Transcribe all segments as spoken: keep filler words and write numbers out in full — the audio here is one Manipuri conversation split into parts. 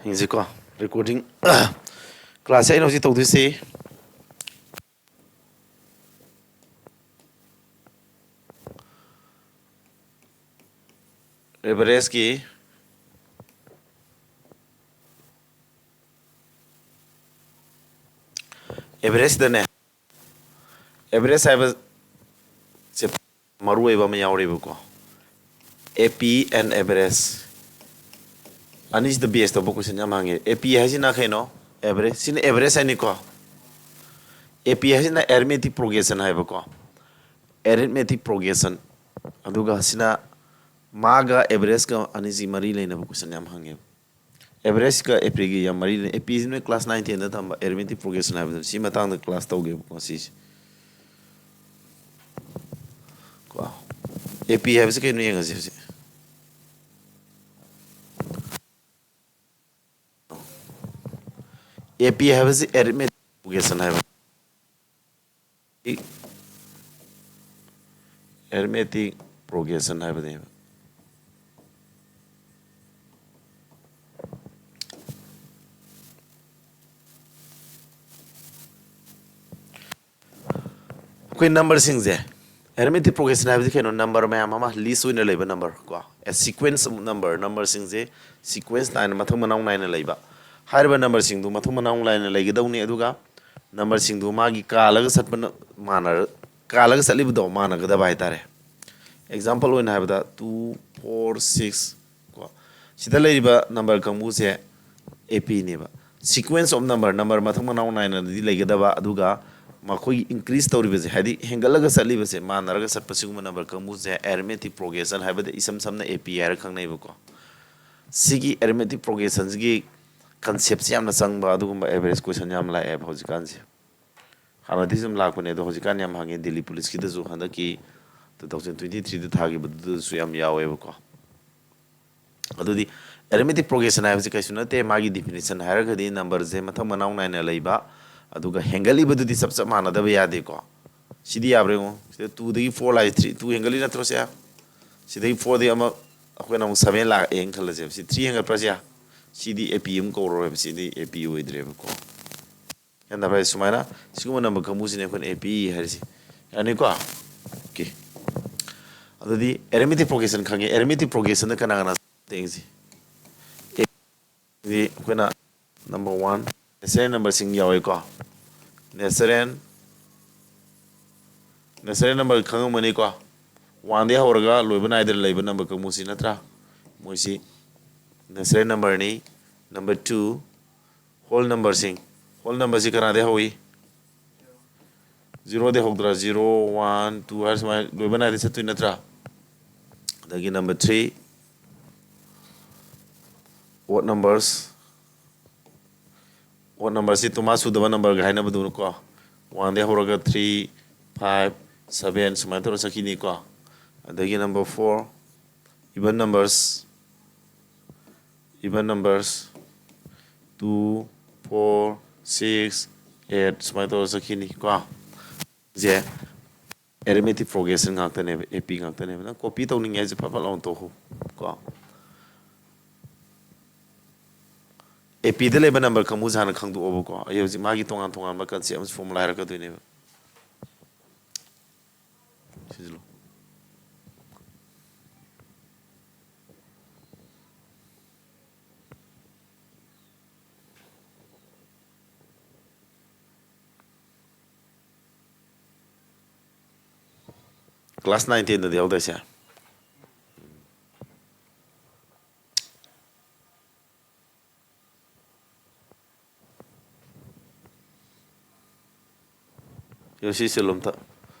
ꯌꯦꯡꯁꯤꯀꯣ, recording꯫ Class ꯑꯩꯅ ꯍꯧꯖꯤꯛ ꯇꯧꯗꯣꯏꯁꯤ average ꯀꯤ, average ꯗꯅꯦ, average ꯍꯥꯏꯕ ꯃꯔꯨ ꯑꯣꯏꯕ ꯑꯃ ꯌꯥꯎꯔꯤꯕꯀꯣ, A P and average꯫ ꯑꯅꯤꯁꯤꯗ base ꯇꯧꯕ question ꯌꯥꯝ ꯍꯪꯉꯦ꯫ A P ꯍꯥꯏꯁꯤꯅ ꯀꯩꯅꯣ? Average꯫ ꯁꯤꯅ average ꯍꯥꯏꯅꯤꯀꯣ꯫ A P ꯍꯥꯏꯁꯤꯅ arithmetic progression ꯍꯥꯏꯕꯀꯣ, arithmetic progression꯫ ꯑꯗꯨꯒ ꯁꯤꯅ ꯃꯥꯒ average ꯀ ꯑꯅꯤꯁꯤ ꯃꯔꯤ ꯂꯩꯅꯕ question ꯌꯥꯝ ꯍꯪꯉꯦꯕ꯫ Average ꯀ A P ꯒ ꯌꯥꯝ ꯃꯔꯤ ꯂꯩ꯫ A P ꯁꯤ ꯅꯣꯏ class nine ten ꯗ ꯇꯝꯕ arithmetic progression ꯍꯥꯏꯕꯗꯣ, ꯁꯤ ꯃꯇꯥꯡꯗ class ꯇꯧꯒꯦꯕꯀꯣ ꯁꯤꯁꯦ꯫ ꯀꯣ, A P ꯍꯥꯏꯕꯁꯤ ꯀꯩꯅꯣ ꯌꯦꯡꯉꯁꯤ ꯍꯧꯖꯤꯛ꯫ A P ꯍꯥꯏꯕꯁꯤ arithmetic progression ꯍꯥꯏꯕ꯫ Arithmetic progression ꯍꯥꯏꯕꯅꯦꯕ꯫ ꯑꯩꯈꯣꯏ number ꯁꯤꯡꯁꯦ, arithmetic progression ꯍꯥꯏꯕꯁꯤ ꯀꯩꯅꯣ? Number ꯃꯌꯥꯝ ꯑꯃ list ꯑꯣꯏꯅ ꯂꯩꯕ number ꯀꯣ, a sequence of number, number ꯁꯤꯡꯁꯦ sequence ꯅꯥꯏꯅ, ꯃꯊꯪ ꯃꯅꯥꯎ ꯅꯥꯏꯅ ꯂꯩꯕ꯫ ꯍꯥꯏꯔꯤꯕ number ꯁꯤꯡꯗꯨ ꯃꯊꯪ ꯃꯅꯥꯎ ꯅꯥꯏꯅ ꯂꯩꯒꯗꯧꯅꯤ꯫ ꯑꯗꯨꯒ number ꯁꯤꯡꯗꯨ ꯃꯥꯒꯤ ꯀꯥꯜꯂꯒ ꯆꯠꯄꯅ ꯃꯥꯟꯅꯔ-, ꯀꯥꯜꯂꯒ ꯆꯠꯂꯤꯕꯗꯣ ꯃꯥꯟꯅꯒꯗꯕ ꯍꯥꯏꯇꯥꯔꯦ꯫ Example ꯑꯣꯏꯅ ꯍꯥꯏꯕꯗ two, four, six ꯀꯣ, ꯁꯤꯗ ꯂꯩꯔꯤꯕ number ꯀꯥꯡꯕꯨꯁꯦ A P ꯅꯦꯕ꯫ Sequence of number, number ꯃꯊꯪ ꯃꯅꯥꯎ ꯅꯥꯏꯅꯗꯤ ꯂꯩꯒꯗꯕ, ꯑꯗꯨꯒ ꯃꯈꯣꯏꯒꯤ increase ꯇꯧꯔꯤꯕꯁꯦ, ꯍꯥꯏꯗꯤ ꯍꯦꯟꯒꯠꯂꯒ ꯆꯠꯂꯤꯕꯁꯦ, ꯃꯥꯟꯅꯔꯒ ꯆꯠꯄ ꯁꯤꯒꯨꯝꯕ number ꯀꯥꯡꯕꯨꯁꯦ arithmetic progression ꯍꯥꯏꯕꯗ ꯏꯁꯝ ꯁꯝꯅ A P ꯍꯥꯏꯔ ꯈꯪꯅꯩꯕꯀꯣ꯫ ꯁꯤꯒꯤ arithmetic progression ꯁꯤꯒꯤ concept ꯁꯤ ꯌꯥꯝꯅ ꯆꯪꯕ ꯑꯗꯨꯒꯨꯝꯕ average question ꯌꯥꯝ ꯂꯥꯛꯑꯦꯕ ꯍꯧꯖꯤꯛꯀꯥꯟꯁꯦ꯫ ꯍꯥꯟꯅꯗꯤ ꯁꯨꯝ ꯂꯥꯛꯄꯅꯦ, ꯑꯗꯣ ꯍꯧꯖꯤꯛꯀꯥꯟ ꯌꯥꯝ ꯍꯪꯉꯦ꯫ Delhi Police ꯀꯤꯗꯁꯨ ꯍꯟꯗꯛꯀꯤ two thousand twenty three ꯗ ꯊꯥꯈꯤꯕꯗꯨꯗꯁꯨ ꯌꯥꯝ ꯌꯥꯎꯋꯦꯕꯀꯣ꯫ ꯑꯗꯨꯗꯤ arithmetic progression ꯍꯥꯏꯕꯁꯤ ꯀꯩꯁꯨ ꯅꯠꯇꯦ, ꯃꯥꯒꯤ definition ꯍꯥꯏꯔꯒꯗꯤ number ꯁꯦ ꯃꯊꯪ ꯃꯅꯥꯎ ꯅꯥꯏꯅ ꯂꯩꯕ, ꯑꯗꯨꯒ ꯍꯦꯟꯒꯠꯂꯤꯕꯗꯨꯗꯤ ꯆꯞ ꯆꯞ ꯃꯥꯟꯅꯗꯕ ꯌꯥꯗꯦꯀꯣ꯫ ꯁꯤꯗꯤ ꯌꯥꯕ꯭ꯔꯥ ꯌꯦꯡꯉꯣ꯫ ꯁꯤꯗ two ꯗꯒꯤ four ꯂꯥꯛꯏ, three, two ꯍꯦꯟꯒꯠꯂꯤ ꯅꯠꯇ꯭ꯔꯣ ꯁꯦ? ꯁꯤꯗꯒꯤ four ꯗꯒꯤ ꯑꯃ ꯑꯩꯈꯣꯏꯅ ꯑꯃꯨꯛ seven ꯂꯥꯛꯑꯦꯅ ꯈꯜꯂꯁꯦꯕ꯫ ꯁꯤ three ꯍꯦꯟꯒꯠꯄ꯭ꯔꯥ ꯁꯦ? ꯁꯤꯗꯤ ꯑꯦ ꯄꯤ ꯑꯃ ꯀꯧꯔꯔꯣꯏꯕ, ꯁꯤꯗꯤ ꯑꯦ ꯄꯤ ꯑꯣꯏꯗ꯭ꯔꯦꯕꯀꯣ꯫ ꯒ꯭ꯌꯥꯟ ꯇꯥꯕ꯭ꯔꯥ? ꯁꯨꯃꯥꯏꯅ ꯁꯤꯒꯨꯝꯕ ꯅꯝꯕꯔ ꯀꯥꯡꯕꯨꯁꯤꯅꯦ ꯑꯩꯈꯣꯏꯅ ꯑꯦ ꯄꯤ ꯍꯥꯏꯔꯤꯁꯦ꯫ ꯌꯥꯅꯤꯀꯣ? ꯑꯣꯀꯦ꯫ ꯑꯗꯨꯗꯤ arithmetic progression ꯈꯪꯉꯦ꯫ Arithmetic progressionꯗ ꯀꯅꯥ ꯀꯅꯥ ꯌꯦꯡꯁꯤ? ꯑꯦ, ꯑꯗꯨꯗꯤ ꯑꯩꯈꯣꯏꯅ number one natural numberꯁꯤꯡ ꯌꯥꯎꯋꯦꯀꯣ꯫ Natural, natural number ꯈꯪꯉꯝꯃꯅꯤꯀꯣ꯫ Oneꯗꯒꯤ ꯍꯧꯔꯒ ꯂꯣꯏꯕ ꯅꯥꯏꯗꯅ ꯂꯩꯕ ꯅꯝꯕꯔ ꯀꯥꯡꯕꯨꯁꯤ ꯅꯠꯇ꯭ꯔꯥ? ꯃꯣꯏꯁꯤ natural numberꯅꯤ꯫ Number two, whole numberꯁꯤꯡ꯫ Whole numberꯁꯤ ꯀꯅꯥꯗꯒꯤ ꯍꯧꯏ? Zeroꯗꯒꯤ ꯍꯧꯗ꯭ꯔꯥ? Zero, one, two ꯍꯥꯏꯔ ꯁꯨꯃꯥꯏꯅ ꯂꯣꯏꯕ ꯅꯥꯏꯗ ꯆꯠꯇꯣꯏ ꯅꯠꯇ꯭ꯔꯥ? ꯑꯗꯒꯤ number three, odd numbers꯫ Odd numberꯁꯤ ꯇꯨꯃꯥ ꯁꯨꯗꯕ numberꯒ ꯍꯥꯏꯅꯕꯗꯨꯅꯀꯣ꯫ Oneꯗꯒꯤ ꯍꯧꯔꯒ three, five, seven ꯁꯨꯃꯥꯏꯅ ꯇꯧꯔ ꯆꯠꯈꯤꯅꯤꯀꯣ꯫ ꯑꯗꯒꯤ number four, even numbers, even numbers, two, four, six, eight ꯁꯨꯃꯥꯏꯅ ꯇꯧꯔ ꯆꯠꯈꯤꯅꯤꯀꯣ꯫ ꯁꯦ arithmetic progression ꯉꯥꯛꯇꯅꯦꯕ, ꯑꯦ ꯄꯤ ꯉꯥꯛꯇꯅꯦꯕ꯫ ꯅꯪ copy ꯇꯧꯅꯤꯡꯉꯦ ꯍꯥꯏꯁꯦ ꯐꯠ ꯐꯠ ꯂꯥꯎꯅ ꯇꯧꯍꯧ ꯀꯣ꯫ ꯑꯦ ꯄꯤꯗ ꯂꯩꯕ number ꯀꯥꯡꯕꯨꯁꯦ ꯍꯥꯟꯅ ꯈꯪꯗꯣꯛꯑꯣꯕꯀꯣ꯫ ꯑꯩ ꯍꯧꯖꯤꯛ ꯃꯥꯒꯤ ꯇꯣꯉꯥꯟ ꯇꯣꯉꯥꯟꯕ concept ꯑꯃꯁꯨ formula ꯍꯥꯏꯔꯛꯀꯗꯣꯏꯅꯦꯕ꯫ ꯁꯤꯖꯤꯜꯂꯣ꯫ Class nine tenꯗꯗꯤ ꯌꯥꯎꯗꯣꯏꯁꯦ꯫ ꯌꯣ, ꯁꯤ ꯁꯤꯜꯂꯣ ꯑꯝꯇ꯫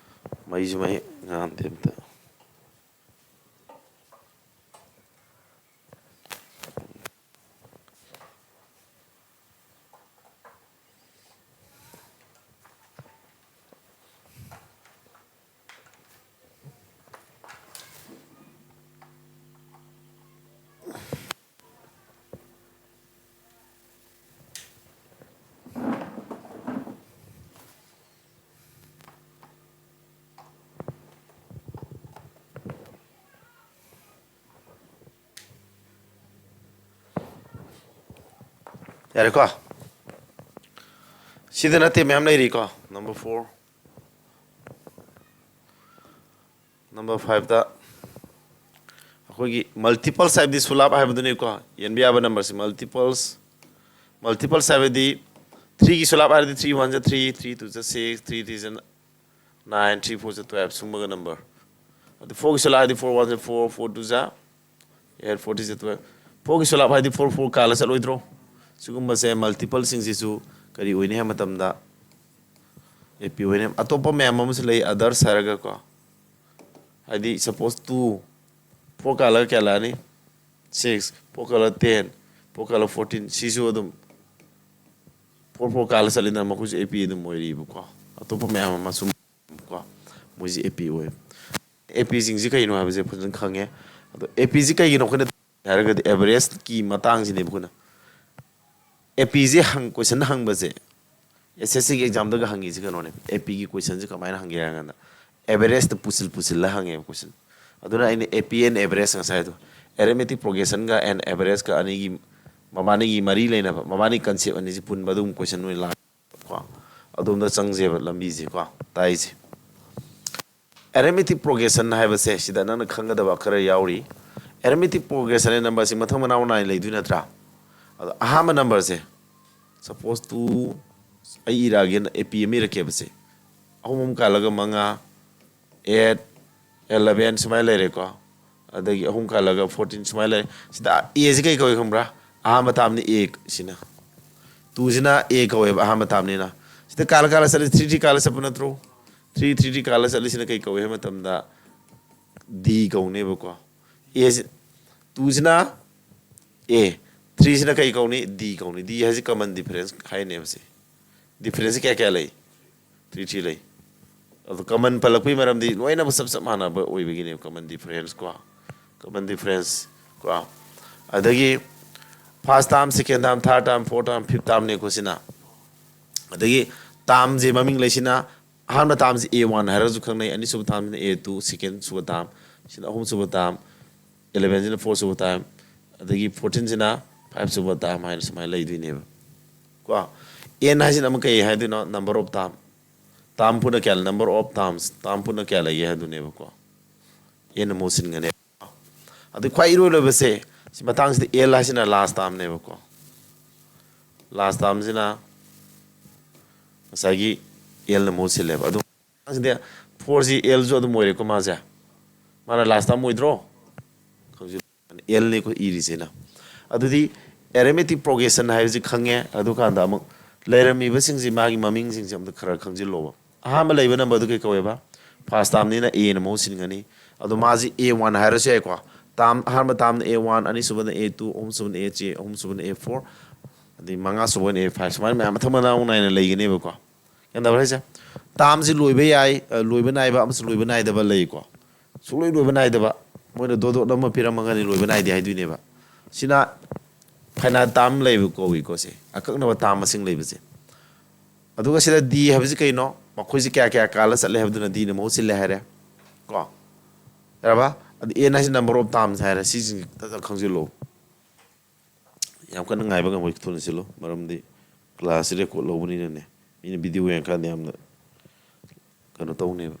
ꯃꯩꯁꯨ ꯃꯩ ꯉꯥꯟꯗꯦ ꯑꯝꯇ꯫ ꯌꯥꯔꯦꯀꯣ? ꯁꯤꯗ ꯅꯠꯇꯦ, ꯃꯌꯥꯝ ꯂꯩꯔꯤꯀꯣ꯫ Number four, number fiveꯇ ꯑꯩꯈꯣꯏꯒꯤ multiples ꯍꯥꯏꯕꯗꯤ ꯁꯨꯂꯥꯞ ꯍꯥꯏꯕꯗꯨꯅꯤꯀꯣ꯫ ꯌꯦꯟꯕ ꯌꯥꯕ numberꯁꯦ multiples꯫ Multiples ꯍꯥꯏꯕꯗꯤ threeꯒꯤ ꯁꯨꯂꯥꯞ ꯍꯥꯏꯔꯗꯤ three ones are three, three twos are six, three threes are nine, three fours are twelve, ꯁꯨꯝꯕꯒ number꯫ ꯑꯗꯨ fourꯒꯤ ꯁꯨꯂꯥꯞ ꯍꯥꯏꯗꯤ four ones are four, four twos are eight, four threes are twelve꯫ Fourꯒꯤ ꯁꯨꯂꯥꯞ ꯍꯥꯏꯗꯤ four four ꯀꯥꯜꯂ ꯆꯠꯂꯣꯏꯗ꯭ꯔꯣ? ꯁꯤꯒꯨꯝꯕꯁꯦ multipleꯁꯤꯡꯁꯤꯁꯨ ꯀꯔꯤ ꯑꯣꯏꯅꯤ ꯍꯥꯏꯕ ꯃꯇꯝꯗ, AP ꯑꯣꯏꯅꯤ꯫ ꯑꯇꯣꯞꯄ ꯃꯌꯥꯝ ꯑꯃꯁꯨ ꯂꯩ, others ꯍꯥꯏꯔꯒꯀꯣ꯫ ꯍꯥꯏꯗꯤ suppose two, four ꯀꯥꯜꯂꯒ ꯀꯌꯥ ꯂꯥꯛꯑꯅꯤ? Six, four ꯀꯥꯜꯂꯒ ten, four ꯀꯥꯜꯂꯒ fourteen꯫ ꯁꯤꯁꯨ ꯑꯗꯨꯝ four four ꯀꯥꯜꯂ ꯆꯠꯂꯤꯗꯅ, ꯃꯈꯣꯏꯁꯨ AP ꯑꯗꯨꯝ ꯑꯣꯏꯔꯤꯕꯀꯣ꯫ ꯑꯇꯣꯞꯄ ꯃꯌꯥꯝ ꯑꯃꯁꯨ ꯀꯣ, ꯃꯣꯏꯁꯤ AP ꯑꯣꯏ꯫ APꯁꯤꯡꯁꯤ ꯀꯩꯅꯣ ꯍꯥꯏꯕꯁꯦ ꯐꯖꯅ ꯈꯪꯉꯦ꯫ ꯑꯗꯣ APꯁꯤ ꯀꯩꯒꯤꯅꯣ ꯑꯩꯈꯣꯏꯅ ꯍꯥꯏꯔꯒꯗꯤ average ꯀꯤ ꯃꯇꯥꯡꯁꯤꯅꯦꯕ ꯑꯩꯈꯣꯏꯅ꯫ APꯁꯦ ꯍꯪ-, question ꯍꯪꯕꯁꯦ, SSCꯒꯤ examꯗꯒ ꯍꯪꯉꯤꯁꯦ ꯀꯩꯅꯣꯅꯦ꯫ APꯒꯤ questionꯁꯦ ꯀꯃꯥꯏꯅ ꯍꯪꯒꯦ ꯍꯥꯏꯔ ꯀꯥꯟꯗ, averageꯇ ꯄꯨꯁꯤꯜ ꯄꯨꯁꯤꯜꯂ ꯍꯪꯉꯦꯕ question꯫ ꯑꯗꯨꯅ ꯑꯩꯅ AP and average ꯉꯁꯥꯏꯗꯣ, arithmetic progressionꯒ and averageꯀ ꯑꯅꯤꯒꯤ, ꯃꯕꯥꯅꯤꯒꯤ ꯃꯔꯤ ꯂꯩꯅꯕ, ꯃꯕꯥꯅꯤ concept ꯑꯅꯤꯁꯤ ꯄꯨꯟꯕ ꯑꯗꯨꯒꯨꯝꯕ question ꯑꯣꯏꯅ ꯂꯥꯛꯄꯀꯣ꯫ ꯑꯗꯣꯝꯗ ꯆꯪꯁꯦꯕ ꯂꯝꯕꯤꯁꯦꯀꯣ, ꯇꯥꯏꯁꯦ꯫ Arithmetic progression ꯍꯥꯏꯕꯁꯦ ꯁꯤꯗ ꯅꯪꯅ ꯈꯪꯒꯗꯕ ꯈꯔ ꯌꯥꯎꯔꯤ꯫ Arithmetic progression ꯍꯥꯏ numberꯁꯤ ꯃꯊꯪ ꯃꯅꯥꯎ ꯅꯥꯏꯅ ꯂꯩꯗꯣꯏ ꯅꯠꯇ꯭ꯔꯥ? ꯑꯗꯣ ꯑꯍꯥꯟꯕ numberꯁꯦ, suppose two, ꯑꯩ ꯏꯔꯛꯑꯒꯦꯅ, AP ꯑꯃ ꯏꯔꯛꯀꯦꯕꯁꯦ꯫ ꯑꯍꯨꯝ ꯑꯃ ꯀꯥꯜꯂꯒ ꯃꯉꯥ, eight, eleven ꯁꯨꯃꯥꯏꯅ ꯂꯩꯔꯦꯀꯣ꯫ ꯑꯗꯒꯤ ꯑꯍꯨꯝ ꯀꯥꯜꯂꯒ fourteen ꯁꯨꯃꯥꯏꯅ ꯂꯩꯔꯦ꯫ ꯁꯤꯗ Aꯁꯤ ꯀꯩ ꯀꯧꯏ ꯈꯪꯕ꯭ꯔꯥ? ꯑꯍꯥꯟꯕ termꯅꯤ A ꯁꯤꯅ꯫ Twoꯁꯤꯅ A ꯀꯧꯋꯦꯕ ꯑꯍꯥꯟꯕ termꯅꯤꯅ꯫ ꯁꯤꯗ ꯀꯥꯜꯂ ꯀꯥꯜꯂ ꯆꯠꯂꯤ, three three ꯀꯥꯜꯂ ꯆꯠꯄ ꯅꯠꯇ꯭ꯔꯣ? Three three three ꯀꯥꯜꯂ ꯆꯠꯂꯤꯁꯤꯅ ꯀꯩ ꯀꯧꯏ ꯍꯥꯏꯕ ꯃꯇꯝꯗ D ꯀꯧꯅꯦꯕꯀꯣ꯫ Aꯁꯤ, twoꯁꯤꯅ A, threeꯁꯤꯅ ꯀꯩ ꯀꯧꯅꯤ? D ꯀꯧꯅꯤ꯫ D ꯍꯥꯏꯁꯤ common difference ꯍꯥꯏꯅꯦꯕ ꯁꯤ꯫ Differenceꯁꯤ ꯀꯌꯥ ꯀꯌꯥ ꯂꯩ? Three three ꯂꯩ꯫ ꯑꯗꯣ common ꯄꯜꯂꯛꯄꯒꯤ ꯃꯔꯝꯗꯤ ꯂꯣꯏꯅꯃꯛ ꯆꯞ ꯆꯞ ꯃꯥꯟꯅꯕ ꯑꯣꯏꯕꯒꯤꯅꯦꯕ, common difference ꯀꯣ, common difference ꯀꯣ꯫ ꯑꯗꯒꯤ first term, second term, third term, fourth term, fifth termꯅꯦꯀꯣ ꯁꯤꯅ꯫ ꯑꯗꯒꯤ termꯁꯦ ꯃꯃꯤꯡ ꯂꯩꯁꯤꯅ, ꯑꯍꯥꯟꯕ termꯁꯤ A one ꯍꯥꯏꯔꯒꯁꯨ ꯈꯪꯅꯩ, ꯑꯅꯤꯁꯨꯕ termꯁꯤꯅ A two, second ꯁꯨꯕ term, ꯁꯤꯅ ꯑꯍꯨꯝꯁꯨꯕ term, elevenꯁꯤꯅ fourth ꯁꯨꯕ term, ꯑꯗꯒꯤ fourteenꯁꯤꯅ ꯐꯥꯏꯚ ꯁꯨꯕ ꯇꯥꯝ ꯍꯥꯏꯅ ꯁꯨꯃꯥꯏꯅ ꯂꯩꯗꯣꯏꯅꯦꯕ ꯀꯣ꯫ ꯑꯦꯟ ꯍꯥꯏꯁꯤꯅ ꯑꯃꯨꯛ ꯀꯩ ꯍꯥꯏꯗꯣꯏꯅꯣ? Number of term. ꯇꯥꯝ ꯄꯨꯟꯅ ꯀꯌꯥ, number of terms, ꯇꯥꯝ ꯄꯨꯟꯅ ꯀꯌꯥ ꯂꯩꯒꯦ ꯍꯥꯏꯗꯨꯅꯦꯕꯀꯣ꯫ ꯑꯦꯟꯅ ꯃꯍꯨꯠ ꯁꯤꯟꯒꯅꯦꯕ꯫ ꯑꯗꯨ ꯈ꯭ꯋꯥꯏ ꯏꯔꯣꯏ ꯂꯣꯏꯕꯁꯦ, ꯁꯤ ꯃꯇꯥꯡꯁꯤꯗ ꯑꯦꯜ ꯍꯥꯏꯁꯤꯅ ꯂꯥꯁ ꯇꯥꯝꯅꯦꯕꯀꯣ꯫ ꯂꯥꯁ ꯇꯥꯝꯁꯤꯅ ꯉꯁꯥꯏꯒꯤ ꯑꯦꯜꯅ ꯃꯍꯨꯠ ꯁꯤꯜꯂꯦꯕ꯫ ꯑꯗꯨ ꯃꯇꯥꯡꯁꯤꯗ ꯐꯣꯔꯁꯤ ꯑꯦꯜꯁꯨ ꯑꯗꯨꯝ ꯑꯣꯏꯔꯦꯀꯣ ꯃꯥꯁꯦ꯫ ꯃꯥꯅ ꯂꯥꯁ ꯇꯥꯝ ꯑꯣꯏꯗ꯭ꯔꯣ? ꯈꯪꯖꯤꯜꯂꯨ꯫ ꯑꯦꯜꯅꯤꯀꯣ ꯏꯔꯤꯁꯤꯅ꯫ ꯑꯗꯨꯗꯤ arithmetic progression ꯍꯥꯏꯕꯁꯤ ꯈꯪꯉꯦ꯫ ꯑꯗꯨꯀꯥꯟꯗ ꯑꯃꯨꯛ ꯂꯩꯔꯝꯃꯤꯕꯁꯤꯡꯁꯤ, ꯃꯥꯒꯤ ꯃꯃꯤꯡꯁꯤꯡꯁꯤ ꯑꯝꯇ ꯈꯔ ꯈꯪꯖꯤꯜꯂꯣꯕ꯫ ꯑꯍꯥꯟꯕ ꯂꯩꯕ ꯅꯝꯕꯔꯗꯨ ꯀꯩ ꯀꯧꯋꯦꯕ? ꯐꯥꯔꯁ ꯇꯥꯝꯅꯤꯅ ꯑꯦꯅ ꯃꯍꯨꯠ ꯁꯤꯟꯒꯅꯤ꯫ ꯑꯗꯣ ꯃꯥꯁꯤ ꯑꯦ ꯋꯥꯟ ꯍꯥꯏꯔꯁꯨ ꯌꯥꯏꯀꯣ꯫ ꯇꯥꯝ, ꯑꯍꯥꯟꯕ ꯇꯥꯝꯅ ꯑꯦ ꯋꯥꯟ, ꯑꯅꯤꯁꯨꯕꯅ ꯑꯦ ꯇꯨ, ꯑꯍꯨꯝꯁꯨꯕꯅ ꯑꯦ ꯊ꯭ꯔꯤ, ꯑꯍꯨꯝꯁꯨꯕꯅ ꯑꯦ ꯐꯣꯔ, ꯑꯗꯩ ꯃꯉꯥꯁꯨꯕꯅ ꯑꯦ ꯐꯥꯏꯚ, ꯁꯨꯃꯥꯏꯅ ꯃꯌꯥꯝ ꯃꯊꯪ ꯃꯅꯥꯎ ꯅꯥꯏꯅ ꯂꯩꯒꯅꯦꯕꯀꯣ꯫ ꯒ꯭ꯌꯥꯟ ꯇꯥꯕ꯭ꯔꯥ ꯍꯥꯏꯁꯦ? ꯇꯥꯝꯁꯤ ꯂꯣꯏꯕ ꯌꯥꯏ, ꯑ, ꯂꯣꯏꯕ ꯅꯥꯏꯕ ꯑꯃꯁꯨ ꯂꯣꯏꯕ ꯅꯥꯏꯗꯕ ꯂꯩꯀꯣ꯫ ꯁꯨꯡꯂꯣꯏ ꯂꯣꯏꯕ ꯅꯥꯏꯗꯕ꯫ ꯃꯣꯏꯅ ꯗꯣꯠ ꯗꯣꯠ ꯑꯃ ꯄꯤꯔꯝꯃꯒꯅꯤ ꯂꯣꯏꯕ ꯅꯥꯏꯗꯦ ꯍꯥꯏꯗꯣꯏꯅꯦꯕ꯫ ꯁꯤꯅ finite term ꯂꯩꯕ ꯀꯧꯏꯀꯣ ꯁꯦ꯫ ꯑꯀꯛꯅꯕ ꯇꯥꯝ ꯃꯁꯤꯡ ꯂꯩꯕꯁꯦ꯫ ꯑꯗꯨꯒ ꯁꯤꯗ ꯗꯤ ꯍꯥꯏꯕꯁꯤ ꯀꯩꯅꯣ? ꯃꯈꯣꯏꯁꯤ ꯀꯌꯥ ꯀꯌꯥ ꯀꯥꯜꯂ ꯆꯠꯂꯦ ꯍꯥꯏꯕꯗꯨꯅ ꯗꯤꯅ ꯃꯍꯨꯠ ꯁꯤꯜꯂꯦ ꯍꯥꯏꯔꯦ꯫ ꯀꯣ? ꯌꯥꯔꯕ? ꯑꯗꯨ ꯑꯦꯟ ꯍꯥꯏꯁꯤ number of terms ꯍꯥꯏꯔꯦ꯫ ꯁꯤꯁꯤꯡꯁꯤ ꯐꯖꯅ ꯈꯪꯖꯤꯜꯂꯣ꯫ ꯌꯥꯝ ꯀꯟꯅ ꯉꯥꯏꯕ ꯉꯝꯃꯣꯏ, ꯊꯨꯅ ꯁꯤꯜꯂꯨ꯫ ꯃꯔꯝꯗꯤ class ꯁꯤ record ꯂꯧꯕꯅꯤꯅꯅꯦ꯫ ꯃꯤꯅ video ꯌꯦꯡꯉꯀꯥꯟꯗ ꯌꯥꯝꯅ ꯀꯩꯅꯣ ꯇꯧꯅꯦꯕ꯫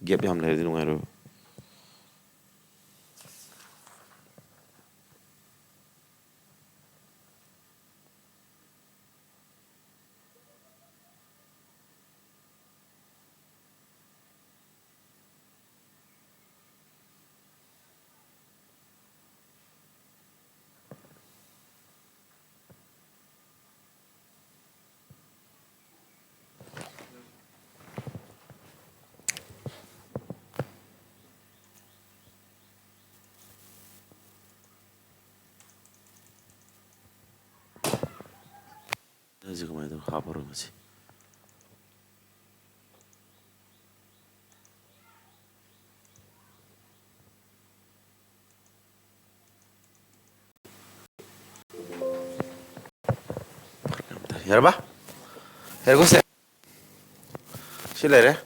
Gap ꯌꯥꯝ ꯂꯩꯔꯗꯤ ꯅꯨꯡꯉꯥꯏꯔꯣꯏꯕ꯫ ꯑꯩꯁꯦ ꯀꯃꯥꯏꯅ ꯇꯧꯔ ꯍꯥꯞꯄꯔꯣꯏ ꯃꯁꯤ? ꯌꯥꯔꯕ? ꯌꯥꯔꯦꯀꯣ ꯁꯦ? ꯁꯤ ꯂꯩꯔꯦ꯫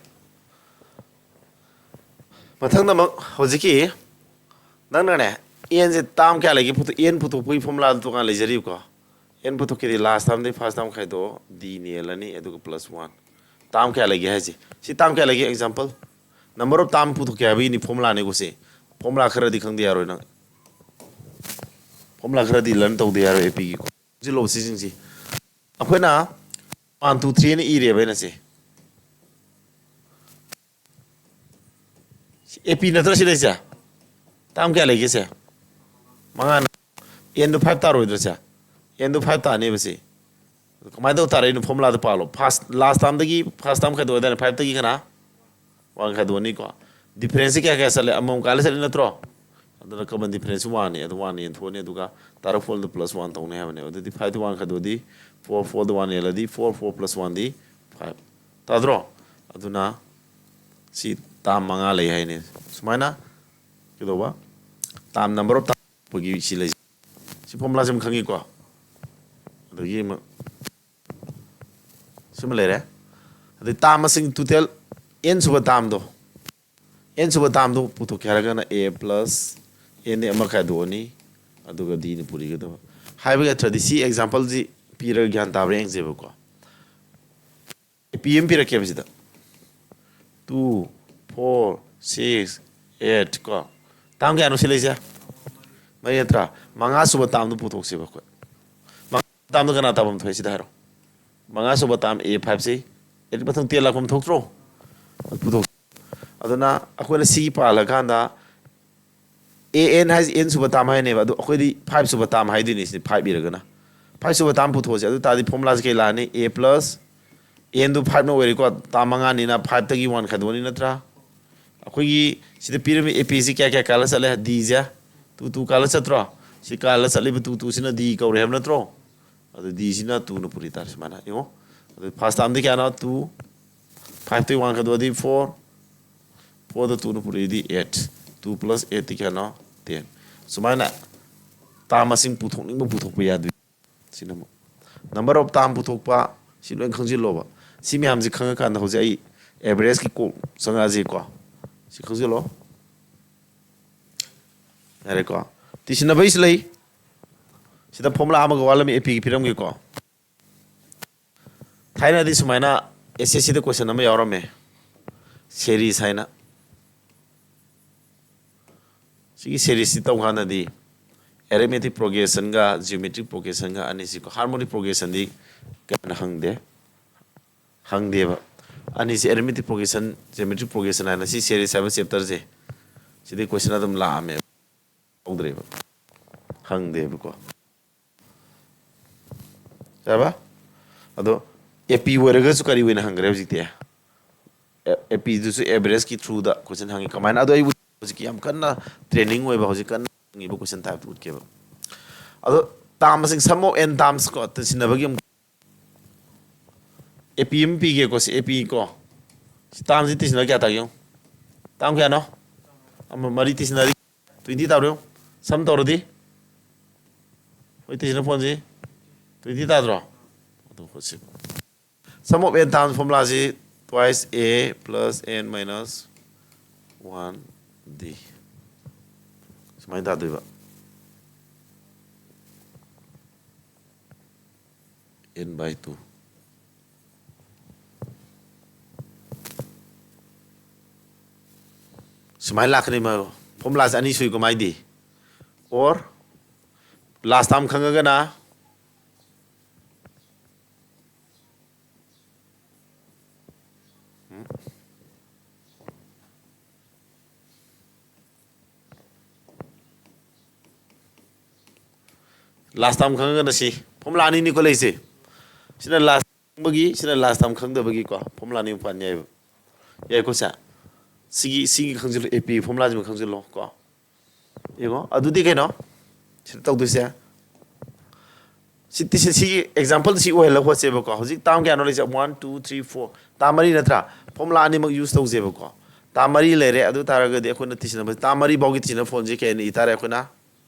ꯃꯊꯪꯗ ꯑꯃꯨꯛ ꯍꯧꯖꯤꯛꯀꯤ ꯅꯪꯅꯅꯦ, ꯑꯦꯟꯁꯦ ꯇꯥꯝ ꯀꯌꯥ ꯂꯩꯒꯦ ꯄꯨꯊꯣꯛ ꯑꯦꯟ ꯄꯨꯊꯣꯛꯄꯒꯤ ꯐꯣꯔꯃꯨꯂꯥꯗꯨ ꯇꯣꯉꯥꯟꯅ ꯂꯩꯖꯔꯤꯕꯀꯣ꯫ ꯑꯦꯟ ꯄꯨꯊꯣꯛꯀꯦꯗꯤ ꯂꯥꯁ ꯇꯥꯝꯗꯒꯤ ꯐꯥꯔꯁ ꯇꯥꯝ ꯈꯥꯏꯗꯣꯛꯑꯣ, ꯗꯤ ꯅꯦꯜꯂꯅꯤ, ꯑꯗꯨꯒ ꯄ꯭ꯂꯁ ꯋꯥꯟ꯫ ꯇꯥꯝ ꯀꯌꯥ ꯂꯩꯒꯦ ꯍꯥꯏꯁꯦ ꯁꯤ꯫ ꯇꯥꯝ ꯀꯌꯥ ꯂꯩꯒꯦ? ꯑꯦꯛꯖꯥꯝꯄꯜ, ꯅꯝꯕꯔ ꯑꯣꯐ ꯇꯥꯝ ꯄꯨꯊꯣꯛꯀꯦ ꯍꯥꯏꯕꯒꯤꯅꯤ ꯐꯣꯔꯃꯨꯂꯥꯅꯤꯀꯣ ꯁꯤ꯫ ꯐꯣꯔꯃꯨꯂꯥ ꯈꯔꯗꯤ ꯈꯪꯗ ꯌꯥꯔꯣꯏ ꯅꯪ꯫ ꯐꯣꯔꯃꯨꯂꯥ ꯈꯔꯗꯤ ꯂꯔꯟ ꯇꯧꯗ ꯌꯥꯔꯣꯏ ꯑꯦ ꯄꯤꯒꯤꯀꯣ꯫ ꯁꯤ ꯂꯧ ꯁꯤꯁꯤꯡꯁꯤ꯫ ꯑꯩꯈꯣꯏꯅ ꯋꯥꯟ ꯇꯨ ꯊ꯭ꯔꯤ ꯑꯅ ꯏꯔꯦꯕ ꯑꯩꯅ ꯁꯤ꯫ ꯑꯦ ꯄꯤ ꯅꯠꯇ꯭ꯔ ꯁꯤ ꯂꯩꯁꯦ? ꯇꯥꯝ ꯀꯌꯥ ꯂꯩꯒꯦ ꯁꯦ? ꯃꯉꯥꯅ꯫ ꯑꯦꯟꯗꯣ ꯐꯥꯏꯚ ꯇꯥꯔꯣꯏꯗ꯭ꯔ ꯁꯦ? ꯑꯦꯟꯗꯣ ꯐꯥꯏꯚ ꯇꯥꯅꯦꯕ ꯁꯤ꯫ ꯑꯗꯨ ꯀꯃꯥꯏꯅ ꯇꯧ ꯇꯥꯔꯦ? ꯑꯩꯅ ꯐꯣꯔꯃꯨꯂꯥꯗꯣ ꯄꯥꯜꯂꯣ꯫ ꯐꯥꯔꯁ, ꯂꯥꯁ ꯇꯥꯝꯗꯒꯤ ꯐꯥꯔꯁ ꯇꯥꯝ ꯈꯥꯏꯗꯣꯛꯑꯦꯗꯥꯏꯅꯦ? ꯐꯥꯏꯚꯇꯒꯤ ꯀꯅꯥ? ꯋꯥꯟ ꯈꯥꯏꯗꯣꯛꯑꯅꯤꯀꯣ꯫ ꯗꯤꯐꯔꯦꯟꯁꯁꯤ ꯀꯌꯥ ꯀꯌꯥ ꯆꯠꯂꯦ? ꯑꯃꯃꯝ ꯀꯥꯜꯂ ꯆꯠꯂꯤ ꯅꯠꯇ꯭ꯔꯣ? ꯑꯗꯨꯅ ꯀꯃꯟ ꯗꯤꯐꯔꯦꯟꯁꯁꯤ ꯋꯥꯟꯅꯤ꯫ ꯑꯗꯨ ꯋꯥꯟ ꯌꯦꯟꯊꯣꯛꯑꯅꯤ꯫ ꯑꯗꯨꯒ ꯇꯥꯔꯛ ꯐꯣꯜꯗ ꯄ꯭ꯂꯁ ꯋꯥꯟ ꯇꯧꯅꯤ ꯍꯥꯏꯕꯅꯦ꯫ ꯑꯗꯨꯗꯤ ꯐꯥꯏꯚꯇ ꯋꯥꯟ ꯈꯥꯏꯗꯣꯛꯑꯗꯤ ꯐꯣꯔ, ꯐꯣꯔꯗ ꯋꯥꯟ ꯌꯦꯜꯂꯗꯤ ꯐꯣꯔ, ꯐꯣꯔ ꯄ꯭ꯂꯁ ꯋꯥꯟꯗꯤ ꯐꯥꯏꯚ꯫ ꯇꯥꯗ꯭ꯔꯣ? ꯑꯗꯨꯅ ꯁꯤ ꯇꯥꯝ ꯃꯉꯥ ꯂꯩ ꯍꯥꯏꯅꯦ꯫ ꯁꯨꯃꯥꯏꯅ ꯀꯩꯗꯧꯕ? ꯇꯥꯝ ꯅꯝꯕꯔ ꯑꯣꯐ ꯇꯥꯝ ꯄꯨꯊꯣꯛꯄꯒꯤ ꯁꯤ ꯂꯩ꯫ ꯁꯤ ꯐꯣꯔꯃꯨꯂꯥꯁꯤ ꯑꯃ ꯈꯪꯉꯤꯀꯣ? ꯑꯗꯒꯤ ꯑꯃ ꯁꯤꯃ ꯂꯩꯔꯦ꯫ ꯑꯗꯩ ꯇꯥꯝ ꯃꯁꯤꯡ ꯇꯣꯇꯦꯜ ꯑꯦꯟ ꯁꯨꯕ ꯇꯥꯝꯗꯣ, ꯑꯦꯟ ꯁꯨꯕ ꯇꯥꯝꯗꯣ ꯄꯨꯊꯣꯛꯀꯦ ꯍꯥꯏꯔꯒꯅ ꯑꯦ ꯄ꯭ꯂꯁ ꯑꯦꯟꯗꯤ ꯑꯃ ꯈꯥꯏꯗꯣꯛꯑꯅꯤ, ꯑꯗꯨꯒ ꯗꯤꯅ ꯄꯨꯔꯤꯒꯗꯕ꯫ ꯍꯥꯏꯕꯒꯤ ꯑꯔꯊꯗꯤ ꯁꯤ ꯑꯦꯛꯖꯥꯝꯄꯜꯁꯤ ꯄꯤꯔꯒ ꯒ꯭ꯌꯥꯟ ꯇꯥꯕ꯭ꯔꯥ ꯌꯦꯡꯁꯦꯕꯀꯣ꯫ ꯑꯦ ꯄꯤ ꯑꯃ ꯄꯤꯔꯛꯀꯦꯕ ꯁꯤꯗ꯫ ꯇꯨ, ꯐꯣꯔ, ꯁꯤꯛꯁ, ꯑꯦꯠ ꯀꯣ꯫ ꯇꯥꯝ ꯀꯌꯥꯅꯣ ꯁꯤ ꯂꯩꯁꯦ? ꯃꯔꯤ ꯅꯠꯇ꯭ꯔꯥ? ꯃꯉꯥ ꯁꯨꯕ ꯇꯥꯝꯗꯣ ꯄꯨꯊꯣꯛꯁꯦꯕ ꯑꯩꯈꯣꯏ꯫ ꯃꯉꯥ ꯁꯨꯕ ꯇꯥꯝꯗꯣ ꯀꯅꯥ ꯇꯥꯐꯝ ꯊꯣꯛꯑꯦ ꯁꯤꯗ ꯍꯥꯏꯔꯣ? ꯃꯉꯥ ꯁꯨꯕ ꯇꯥꯝ ꯑꯦ ꯐꯥꯏꯚꯁꯤ ꯑꯦꯠ ꯃꯊꯪ ꯇꯦꯟ ꯂꯥꯛꯐꯝ ꯊꯣꯛꯇ꯭ꯔꯣ? ꯄꯨꯊꯣꯛ꯫ ꯑꯗꯨꯅ ꯑꯩꯈꯣꯏꯅ ꯁꯤꯒꯤ ꯄꯥꯜꯂꯀꯥꯟꯗ ꯑꯦ ꯑꯦꯟ ꯍꯥꯏꯁꯦ ꯑꯦꯟ ꯁꯨꯕ ꯇꯥꯝ ꯍꯥꯏꯅꯦꯕ, ꯑꯗꯣ ꯑꯩꯈꯣꯏꯗꯤ ꯐꯥꯏꯚ ꯁꯨꯕ ꯇꯥꯝ ꯍꯥꯏꯗꯣꯏꯅꯤ ꯁꯤꯗꯤ, ꯐꯥꯏꯚ ꯏꯔꯒꯅ꯫ ꯐꯥꯏꯚ ꯁꯨꯕ ꯇꯥꯝ ꯄꯨꯊꯣꯛꯑꯁꯦ꯫ ꯑꯗꯨ ꯇꯥꯔꯗꯤ ꯐꯣꯔꯃꯨꯂꯥꯁꯦ ꯀꯩ ꯂꯥꯛꯑꯅꯤ? ꯑꯦ ꯄ꯭ꯂꯁ ꯑꯦꯟꯗꯨ ꯐꯥꯏꯚꯅ ꯑꯣꯏꯔꯦꯀꯣ, ꯇꯥꯝ ꯃꯉꯥꯅꯤꯅ ꯐꯥꯏꯚꯇꯒꯤ ꯋꯥꯟ ꯈꯥꯏꯗꯣꯛꯑꯅꯤ ꯅꯠꯇ꯭ꯔꯥ? ꯑꯩꯈꯣꯏꯒꯤ ꯁꯤꯗ ꯄꯤꯔꯝꯃꯤ ꯑꯦ ꯄꯤꯁꯤ ꯀꯌꯥ ꯀꯌꯥ ꯀꯥꯜꯂ ꯆꯠꯂꯦ? ꯗꯤꯁꯦ ꯇꯨ ꯇꯨ ꯀꯥꯜꯂ ꯆꯠꯇ꯭ꯔꯣ? ꯁꯤ ꯀꯥꯜꯂ ꯆꯠꯂꯤꯕ ꯇꯨ ꯇꯨꯁꯤꯅ ꯗꯤ ꯀꯧꯔꯦ ꯍꯥꯏꯕ ꯅꯠꯇ꯭ꯔꯣ? ꯑꯗꯨ ꯗꯤꯁꯤꯅ ꯇꯨꯅ ꯄꯨꯔꯤ ꯇꯥꯔꯦ ꯁꯨꯃꯥꯏꯅ꯫ ꯌꯦꯡꯉꯣ, ꯑꯗꯨ ꯐꯥꯔꯁ ꯇꯥꯝꯗꯤ ꯀꯌꯥꯅꯣ? ꯇꯨ꯫ ꯐꯥꯏꯚꯇꯒꯤ ꯋꯥꯟ ꯈꯥꯏꯗꯣꯛꯑꯗꯤ ꯐꯣꯔ꯫ ꯐꯣꯔꯗ ꯇꯨꯅ ꯄꯨꯔꯛꯏꯗꯤ ꯑꯦꯠ꯫ ꯇꯨ ꯄ꯭ꯂꯁ ꯑꯦꯠꯇꯤ ꯀꯌꯥꯅꯣ? ꯇꯦꯟ꯫ ꯁꯨꯃꯥꯏꯅ ꯇꯥꯝ ꯃꯁꯤꯡ ꯄꯨꯊꯣꯛꯅꯤꯡꯕ ꯄꯨꯊꯣꯛꯄ ꯌꯥꯗꯣꯏ꯫ ꯁꯤꯅ ꯑꯃꯨꯛ ꯅꯝꯕꯔ ꯑꯣꯐ ꯇꯥꯝ ꯄꯨꯊꯣꯛꯄ꯫ ꯁꯤ ꯂꯣꯏ ꯈꯪꯖꯤꯜꯂꯣꯕ꯫ ꯁꯤ ꯃꯌꯥꯝꯁꯤ ꯈꯪꯉꯀꯥꯟꯗ ꯍꯧꯖꯤꯛ ꯑꯩ ꯑꯦꯚꯔꯦꯖꯀꯤ ꯀꯣꯛ ꯆꯪꯉꯛꯑꯁꯤꯀꯣ꯫ ꯁꯤ ꯈꯪꯖꯤꯜꯂꯣ꯫ ꯌꯥꯔꯦꯀꯣ? ꯇꯤꯁꯤꯟꯅꯕꯩꯁꯨ ꯂꯩ꯫ ꯁꯤꯗ formula ꯑꯃꯒ ꯋꯥꯠꯂꯝꯃꯤ, A P ꯒꯤ ꯄꯤꯔꯝꯒꯦꯀꯣ꯫ ꯊꯥꯏꯅꯗꯤ ꯁꯨꯃꯥꯏꯅ S S C ꯗ question ꯑꯃ ꯌꯥꯎꯔꯝꯃꯦ, series ꯍꯥꯏꯅ꯫ ꯁꯤꯒꯤ seriesꯁꯤ ꯇꯧ ꯀꯥꯟꯗꯗꯤ arithmetic progressionꯒ geometric progressionꯒ ꯑꯅꯤꯁꯤꯀꯣ, harmonic progressionꯗꯤ ꯀꯌꯥ ꯍꯪꯗꯦ, ꯍꯪꯗꯦꯕ꯫ ꯑꯅꯤꯁꯤ arithmetic progression, geometric progression ꯍꯥꯏꯅ ꯁꯤ series ꯍꯥꯏꯕ chapterꯁꯦ, ꯁꯤꯗꯤ question ꯑꯗꯨꯝ ꯂꯥꯛꯑꯝꯃꯦꯕ, ꯇꯧꯗ꯭ꯔꯦꯕ, ꯍꯪꯗꯦꯕꯀꯣ꯫ ꯌꯥꯔꯕ? ꯑꯗꯣ A P ꯑꯣꯏꯔꯒꯁꯨ ꯀꯔꯤ ꯑꯣꯏꯅ ꯍꯪꯈ꯭ꯔꯦ ꯍꯧꯖꯤꯛꯇꯤ? A P ꯗꯨꯁꯨ averageꯀꯤ throughꯗ question ꯍꯪꯉꯤ꯫ ꯀꯃꯥꯏꯅ? ꯑꯗꯣ ꯑꯩꯕꯨ ꯍꯧꯖꯤꯛꯀꯤ ꯌꯥꯝ ꯀꯟꯅ training ꯑꯣꯏꯕ, ꯍꯧꯖꯤꯛ ꯀꯟꯅ ꯍꯪꯉꯤꯕ question typeꯇꯨ ꯎꯠꯀꯦꯕ꯫ ꯑꯗꯣ term ꯃꯁꯤꯡ, sum of n termsꯀꯣ, ꯇꯤꯟꯁꯤꯟꯅꯕꯒꯤ ꯑꯃꯨꯛ A P ꯑꯃ ꯄꯤꯒꯦꯀꯣ, ꯁꯤ A P ꯀꯣ꯫ ꯁꯤ termꯁꯤ ꯇꯤꯟꯁꯤꯟꯅ ꯀꯌꯥ ꯇꯥꯒꯦ ꯌꯦꯡꯉꯨ꯫ Term ꯀꯌꯥꯅꯣ? ꯑꯃ, ꯃꯔꯤ ꯇꯤꯟꯁꯤꯟꯅꯔꯤ, twenty ꯇꯥꯕ꯭ꯔꯣ? Sum ꯇꯧꯔꯗꯤ? ꯍꯣꯏ, ꯇꯤꯟꯁꯤꯟꯅ ꯐꯣꯟꯁꯤ twenty ꯇꯥꯗ꯭ꯔꯣ? ꯑꯗꯨ ꯍꯣꯠꯁꯤ꯫ Sum of n terms formulaꯁꯤ twice a plus n minus one d ꯁꯨꯃꯥꯏꯅ ꯇꯥꯗꯣꯏꯕ, n by two꯫ ꯁꯨꯃꯥꯏꯅ ꯂꯥꯛꯀꯅꯤ꯫ ꯃ-, formulaꯁꯦ ꯑꯅꯤ ꯁꯨꯏꯀꯣ ꯃꯥꯏꯗꯤ꯫ Or last term ꯈꯪꯉꯒꯅ, last term ꯈꯪꯉꯒꯅ ꯁꯤ formula ꯑꯅꯤꯅꯤꯀꯣ ꯂꯩꯁꯦ꯫ ꯁꯤꯅ last ꯈꯪꯕꯒꯤ, ꯁꯤꯅ last term ꯈꯪꯗꯕꯒꯤꯀꯣ, formula ꯑꯅꯤ ꯄꯥꯟ ꯌꯥꯏꯕ꯫ ꯌꯥꯏꯀꯣ ꯁꯦ? ꯁꯤꯒꯤ, ꯁꯤꯒꯤ ꯈꯪꯖꯤꯜꯂꯣ, A P formulasꯤꯃ ꯈꯪꯖꯤꯜꯂꯣ ꯀꯣ꯫ ꯌꯦꯡꯉꯣ, ꯑꯗꯨꯗꯤ ꯀꯩꯅꯣ ꯁꯤꯗ ꯇꯧꯗꯣꯏꯁꯦ? ꯁꯤ, ꯁꯤ, ꯁꯤꯒꯤ example ꯁꯤ ꯑꯣꯏꯍꯜꯂꯒ ꯍꯣꯠꯁꯦꯕꯀꯣ꯫ ꯍꯧꯖꯤꯛ term ꯀꯌꯥꯅꯣ ꯂꯩꯁꯦ? One, two, three, four꯫ Term ꯃꯔꯤ ꯅꯠꯇ꯭ꯔꯥ? Formula ꯑꯅꯤꯃꯛ use ꯇꯧꯁꯦꯕꯀꯣ꯫ Term ꯃꯔꯤ ꯂꯩꯔꯦ, ꯑꯗꯨ ꯇꯥꯔꯒꯗꯤ ꯑꯩꯈꯣꯏꯅ ꯇꯤꯁꯤꯟꯅꯕ, term ꯃꯔꯤ ꯐꯥꯎꯒꯤ ꯇꯤꯁꯤꯟꯅꯕ ꯐꯣꯟꯁꯦ ꯀꯩ ꯍꯥꯏꯅ ꯏ ꯇꯥꯔꯦ ꯑꯩꯈꯣꯏꯅ?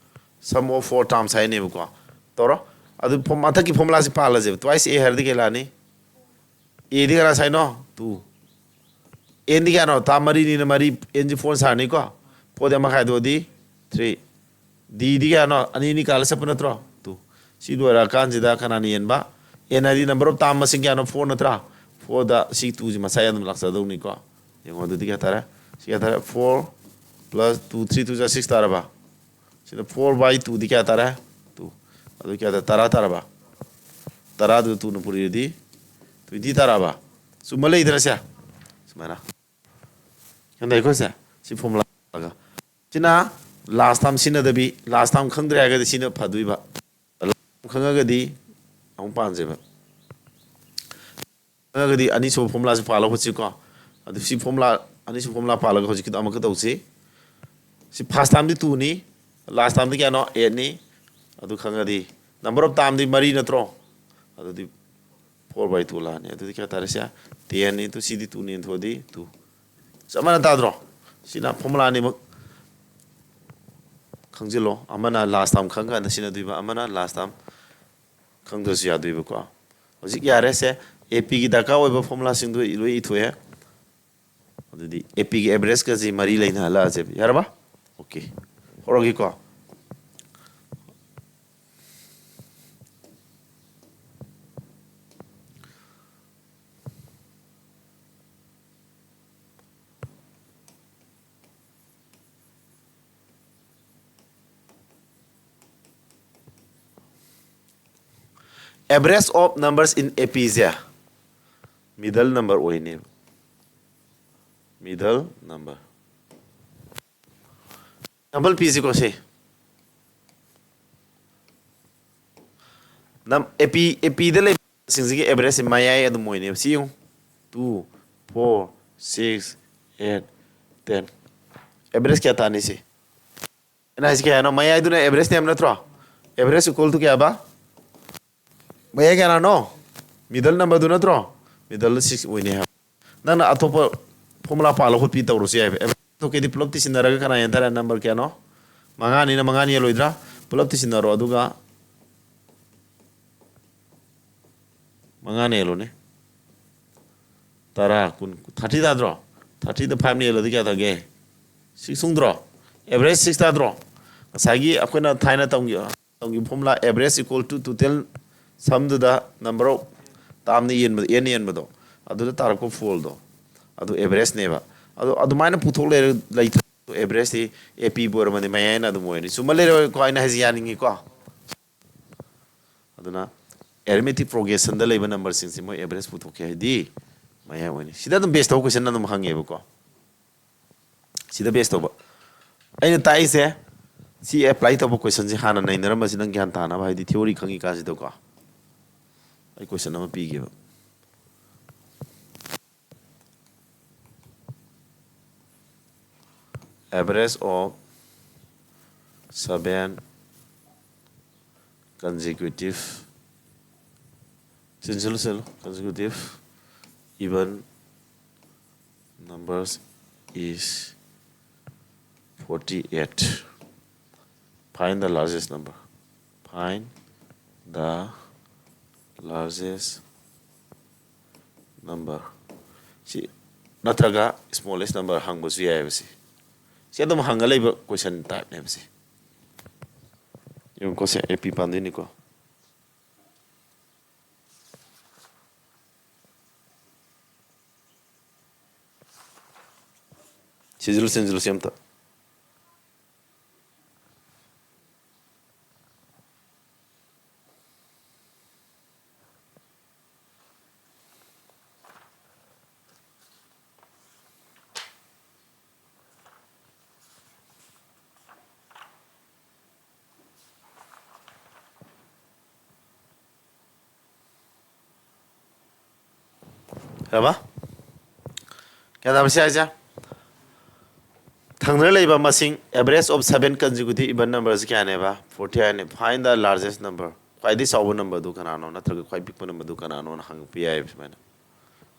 Sum of four terms ꯍꯥꯏꯅꯦꯕꯀꯣ꯫ ꯇꯧꯔꯣ꯫ ꯑꯗꯨ ꯐꯣꯝ-, ꯃꯊꯛꯀꯤ formulaꯁꯤ ꯄꯥꯜꯂꯁꯦꯕ꯫ Twice a ꯍꯥꯏꯔꯗꯤ ꯀꯩ ꯂꯥꯛꯑꯅꯤ? Aꯗꯤ ꯀꯅꯥ ꯁꯥꯏꯅꯣ? Two꯫ Nꯗꯤ ꯀꯌꯥꯅꯣ? Term ꯃꯔꯤꯅꯤꯅ ꯃꯔꯤ, Nꯁꯤ four ꯁꯥꯔꯅꯤꯀꯣ꯫ Fourꯗꯤ ꯑꯃ ꯈꯥꯏꯗꯣꯛꯑꯗꯤ three꯫ D ꯗꯤ ꯀꯌꯥꯅꯣ? ꯑꯅꯤ ꯑꯅꯤ ꯀꯥꯜꯂ ꯆꯠꯄ ꯅꯠꯇ꯭ꯔꯣ? ꯇꯨ꯫ ꯁꯤ ꯂꯣꯏꯔꯛꯑꯀꯥꯟꯁꯤꯗ ꯀꯅꯥꯅ ꯍꯦꯟꯕ? N ꯍꯥꯏꯗꯤ number of term ꯃꯁꯤꯡ ꯀꯌꯥꯅꯣ? Four ꯅꯠꯇ꯭ꯔꯥ? Fourꯗ ꯁꯤ twoꯁꯤ ꯃꯁꯥ ꯑꯗꯨꯝ ꯂꯥꯛꯆꯗꯧꯅꯤꯀꯣ꯫ ꯌꯦꯡꯉꯣ ꯑꯗꯨꯗꯤ ꯀꯌꯥ ꯇꯥꯔꯦ? ꯁꯤ ꯀꯌꯥ ꯇꯥꯔꯦ? Four plus two, three two ꯖꯥ six ꯇꯥꯔꯕ? ꯁꯤꯗ four by twoꯗꯤ ꯀꯌꯥ ꯇꯥꯔꯦ? Two꯫ ꯑꯗꯨ ꯀꯌꯥ ꯇꯥꯔꯦ? ꯇꯔꯥ ꯇꯥꯔꯕ? ꯇꯔꯥꯗꯨ twoꯅ ꯄꯨꯔꯤꯗꯤ twenty ꯇꯥꯔꯕ? ꯆꯨꯝꯕ ꯂꯩꯗꯅ ꯁꯦ? ꯁꯨꯃꯥꯏꯅ꯫ ꯒ꯭ꯌꯥꯟ ꯇꯥꯏꯀꯣ ꯁꯦ? ꯁꯤ formula ꯁꯤꯅ last term ꯁꯤꯖꯤꯟꯅꯗꯕꯤ, last term ꯈꯪꯗ꯭ꯔꯦ ꯍꯥꯏꯔꯒꯗꯤ ꯁꯤꯅ ꯐꯗꯣꯏꯕ꯫ Last term ꯈꯪꯉꯒꯗꯤ ꯑꯃꯨꯛ ꯄꯥꯟꯁꯦꯕ꯫ ꯈꯪꯉꯒꯗꯤ ꯑꯅꯤꯁꯨꯕ formulaꯁꯤ ꯄꯥꯜꯂꯒ ꯍꯣꯠꯁꯤꯀꯣ꯫ ꯑꯗꯨ ꯁꯤ formula, ꯑꯅꯤꯁꯨꯕ formula ꯄꯥꯜꯂꯒ ꯍꯧꯖꯤꯛꯀꯤꯗꯣ ꯑꯃꯨꯛꯀ ꯇꯧꯁꯤ꯫ ꯁꯤ first termꯗꯤ twoꯅꯤ, last termꯗꯤ ꯀꯌꯥꯅꯣ? Eightꯅꯤ꯫ ꯑꯗꯨ ꯈꯪꯉꯗꯤ number of termꯗꯤ ꯃꯔꯤ ꯅꯠꯇ꯭ꯔꯣ? ꯑꯗꯨꯗꯤ four by two ꯂꯥꯛꯑꯅꯤ꯫ ꯑꯗꯨꯗꯤ ꯀꯌꯥ ꯇꯥꯔꯦ ꯁꯦ? Ten into ꯁꯤꯗꯤ twoꯅꯤ ꯊꯣꯛꯑꯗꯤ two꯫ ꯆꯞ ꯃꯥꯟꯅ ꯇꯥꯗ꯭ꯔꯣ? ꯁꯤꯅ formula ꯑꯅꯤꯃꯛ ꯈꯪꯖꯤꯜꯂꯣ꯫ ꯑꯃꯅ last term ꯈꯪꯀꯥꯟꯗ ꯁꯤꯖꯤꯟꯅꯗꯣꯏꯕ, ꯑꯃꯅ last term ꯈꯪꯗ꯭ꯔꯁꯨ ꯌꯥꯗꯣꯏꯕꯀꯣ꯫ ꯍꯧꯖꯤꯛ ꯌꯥꯔꯦ ꯁꯦ, APꯒꯤ ꯗꯔꯀꯥꯔ ꯑꯣꯏꯕ formulaꯁꯤꯡꯗꯨ ꯂꯣꯏ ꯏꯊꯣꯛꯑꯦ꯫ ꯑꯗꯨꯗꯤ APꯒꯤ averageꯀꯁꯤ ꯃꯔꯤ ꯂꯩꯅꯍꯜꯂꯛꯑꯁꯦꯕ꯫ ꯌꯥꯔꯕ? Okay꯫ ꯍꯧꯔꯒꯦꯀꯣ꯫ Average of numbers in APꯁꯦ middle number ꯑꯣꯏꯅꯦꯕ꯫ Middle number꯫ Example ꯄꯤꯁꯤꯀꯣ ꯁꯤ꯫ ꯅꯝ-, AP, APꯗ ꯂꯩꯕꯁꯤꯡꯁꯤꯒꯤ averageꯁꯦ ꯃꯌꯥꯏ ꯑꯗꯨꯝ ꯑꯣꯏꯅꯦꯕ꯫ ꯁꯤ ꯌꯦꯡꯉꯨ꯫ Two, four, six, eight, ten꯫ Average ꯀꯌꯥ ꯇꯥꯅꯤ ꯁꯤ? ꯑꯩꯅ ꯍꯥꯏꯁꯤ ꯀꯌꯥꯅꯣ? ꯃꯌꯥꯏꯗꯨꯅ averageꯅꯦ ꯍꯥꯏꯕ ꯅꯠꯇ꯭ꯔꯣ? Average equal to ꯀꯌꯥꯕ? ꯃꯌꯥꯏ ꯀꯌꯥꯅꯣ? Middle numberꯗꯨ ꯅꯠꯇ꯭ꯔꯣ? Middleꯗ six ꯑꯣꯏꯅꯤ ꯍꯥꯏꯕ꯫ ꯅꯪꯅ ꯑꯇꯣꯞꯄ formula ꯄꯥꯜꯂ ꯈꯣꯠꯄꯤ ꯇꯧꯔꯁꯨ ꯌꯥꯏꯕ꯫ Average ꯊꯣꯛꯀꯦꯗꯤ ꯄꯨꯂꯞ ꯇꯤꯁꯤꯟꯅꯔꯒ ꯀꯅꯥ ꯍꯦꯟ ꯇꯥꯔꯦ? Number ꯀꯌꯥꯅꯣ? ꯃꯉꯥꯅꯤꯅ ꯃꯉꯥꯅꯤ ꯍꯦꯜꯂꯣꯏꯗ꯭ꯔꯥ? ꯄꯨꯂꯞ ꯇꯤꯁꯤꯟꯅꯔꯣ, ꯑꯗꯨꯒ ꯃꯉꯥꯅ ꯍꯦꯜꯂꯣꯅꯦ꯫ ꯇꯔꯥ, ꯀꯨꯟ, thirty ꯇꯥꯗ꯭ꯔꯣ? Thirtyꯗ fiveꯅ ꯍꯦꯜꯂꯗꯤ ꯀꯌꯥ ꯇꯥꯒꯦ? Six ꯊꯨꯡꯗ꯭ꯔꯣ? Average six ꯇꯥꯗ꯭ꯔꯣ? ꯉꯁꯥꯏꯒꯤ ꯑꯩꯈꯣꯏꯅ ꯊꯥꯏꯅ ꯇꯝꯈꯤꯕ ꯇꯝꯈꯤꯕ formula, average equal to total sum ꯗꯨꯗ number of term ꯅ ꯌꯦꯟꯕꯗꯣ, n ꯌꯦꯟꯕꯗꯣ, ꯑꯗꯨꯗ ꯇꯥꯔꯛꯄ four ꯗꯣ, ꯑꯗꯨ average ꯅꯦꯕ꯫ ꯑꯗꯣ ꯑꯗꯨꯃꯥꯏꯅ ꯄꯨꯊꯣꯛ ꯂꯩꯔ ꯂꯩꯇ꯭ꯔꯁꯨ, average ꯇꯤ A P ꯕꯨ ꯑꯣꯏꯔꯝꯃꯗꯤ ꯃꯌꯥꯏꯅ ꯑꯗꯨꯝ ꯑꯣꯏꯔꯅꯤ꯫ ꯆꯨꯝꯕ ꯂꯩꯔꯣꯏꯀꯣ ꯑꯩꯅ ꯍꯥꯏꯁꯦ, ꯌꯥꯅꯤꯡꯉꯤꯀꯣ꯫ ꯑꯗꯨꯅ arithmetic progression ꯗ ꯂꯩꯕ number ꯁꯤꯡꯁꯦ ꯃꯣꯏ average ꯄꯨꯊꯣꯛꯀꯦ ꯍꯥꯏꯗꯤ ꯃꯌꯥꯏ ꯑꯣꯏꯅꯤ꯫ ꯁꯤꯗ ꯑꯗꯨꯝ base ꯇꯧꯕ question ꯑꯗꯨꯝ ꯍꯪꯉꯦꯕꯀꯣ꯫ ꯁꯤꯗ base ꯇꯧꯕ꯫ ꯑꯩꯅ ꯇꯥꯛꯏꯁꯦ ꯁꯤ apply ꯇꯧꯕ question ꯁꯦ ꯍꯥꯟꯅ ꯅꯩꯅꯔꯝꯕꯁꯤ ꯅꯪ ꯒ꯭ꯌꯥꯟ ꯇꯥꯅꯕ, ꯍꯥꯏꯗꯤ theory ꯈꯪꯉꯤ ꯀꯥꯟꯁꯤꯗꯀꯣ꯫ ꯑꯩ question ꯑꯃ ꯄꯤꯒꯦꯕ꯫ Average of seven consecutive, ꯁꯤꯟꯁꯤꯜꯂꯨ, ꯁꯤꯟꯁꯤꯜꯂꯨ, consecutive even numbers is forty eight. Find the largest number. Find the largest number. ꯁꯤ ꯅꯠꯇ꯭ꯔꯒ smallest number ꯍꯪꯕꯁꯨ ꯌꯥꯏꯑꯕ ꯁꯤ꯫ ꯁꯤ ꯑꯗꯨꯝ ꯍꯪꯉ ꯂꯩꯕ question type ꯅꯦꯕ ꯁꯤ꯫ ꯌꯦꯡꯉꯨꯀꯣ, ꯁꯦ A P ꯄꯥꯟꯗꯣꯏꯅꯤꯀꯣ꯫ ꯁꯤꯟꯁꯤꯜꯂꯨ, ꯁꯤꯟꯁꯤꯜꯂꯨ, ꯁꯤ ꯑꯝꯇ꯫ ꯍꯥꯏꯕ? ꯒ꯭ꯌꯥꯟ ꯇꯥꯕ ꯁꯤ ꯍꯥꯏꯁꯦ? ꯊꯪꯅꯅ ꯂꯩꯕ ꯃꯁꯤꯡ, average of seven consecutive even numbers ꯀꯌꯥꯅꯦꯕ? Forty eight ꯅꯦ꯫ Find the largest number. ꯈ꯭ꯋꯥꯏꯗꯒꯤ ꯆꯥꯎꯕ number ꯗꯨ ꯀꯅꯥꯅꯣ ꯅꯠꯇ꯭ꯔꯒ ꯈ꯭ꯋꯥꯏ ꯄꯤꯛꯄ number ꯗꯨ ꯀꯅꯥꯅꯣꯅ ꯍꯪꯉꯛꯄ ꯌꯥꯏꯑꯕ ꯁꯨꯃꯥꯏꯅ꯫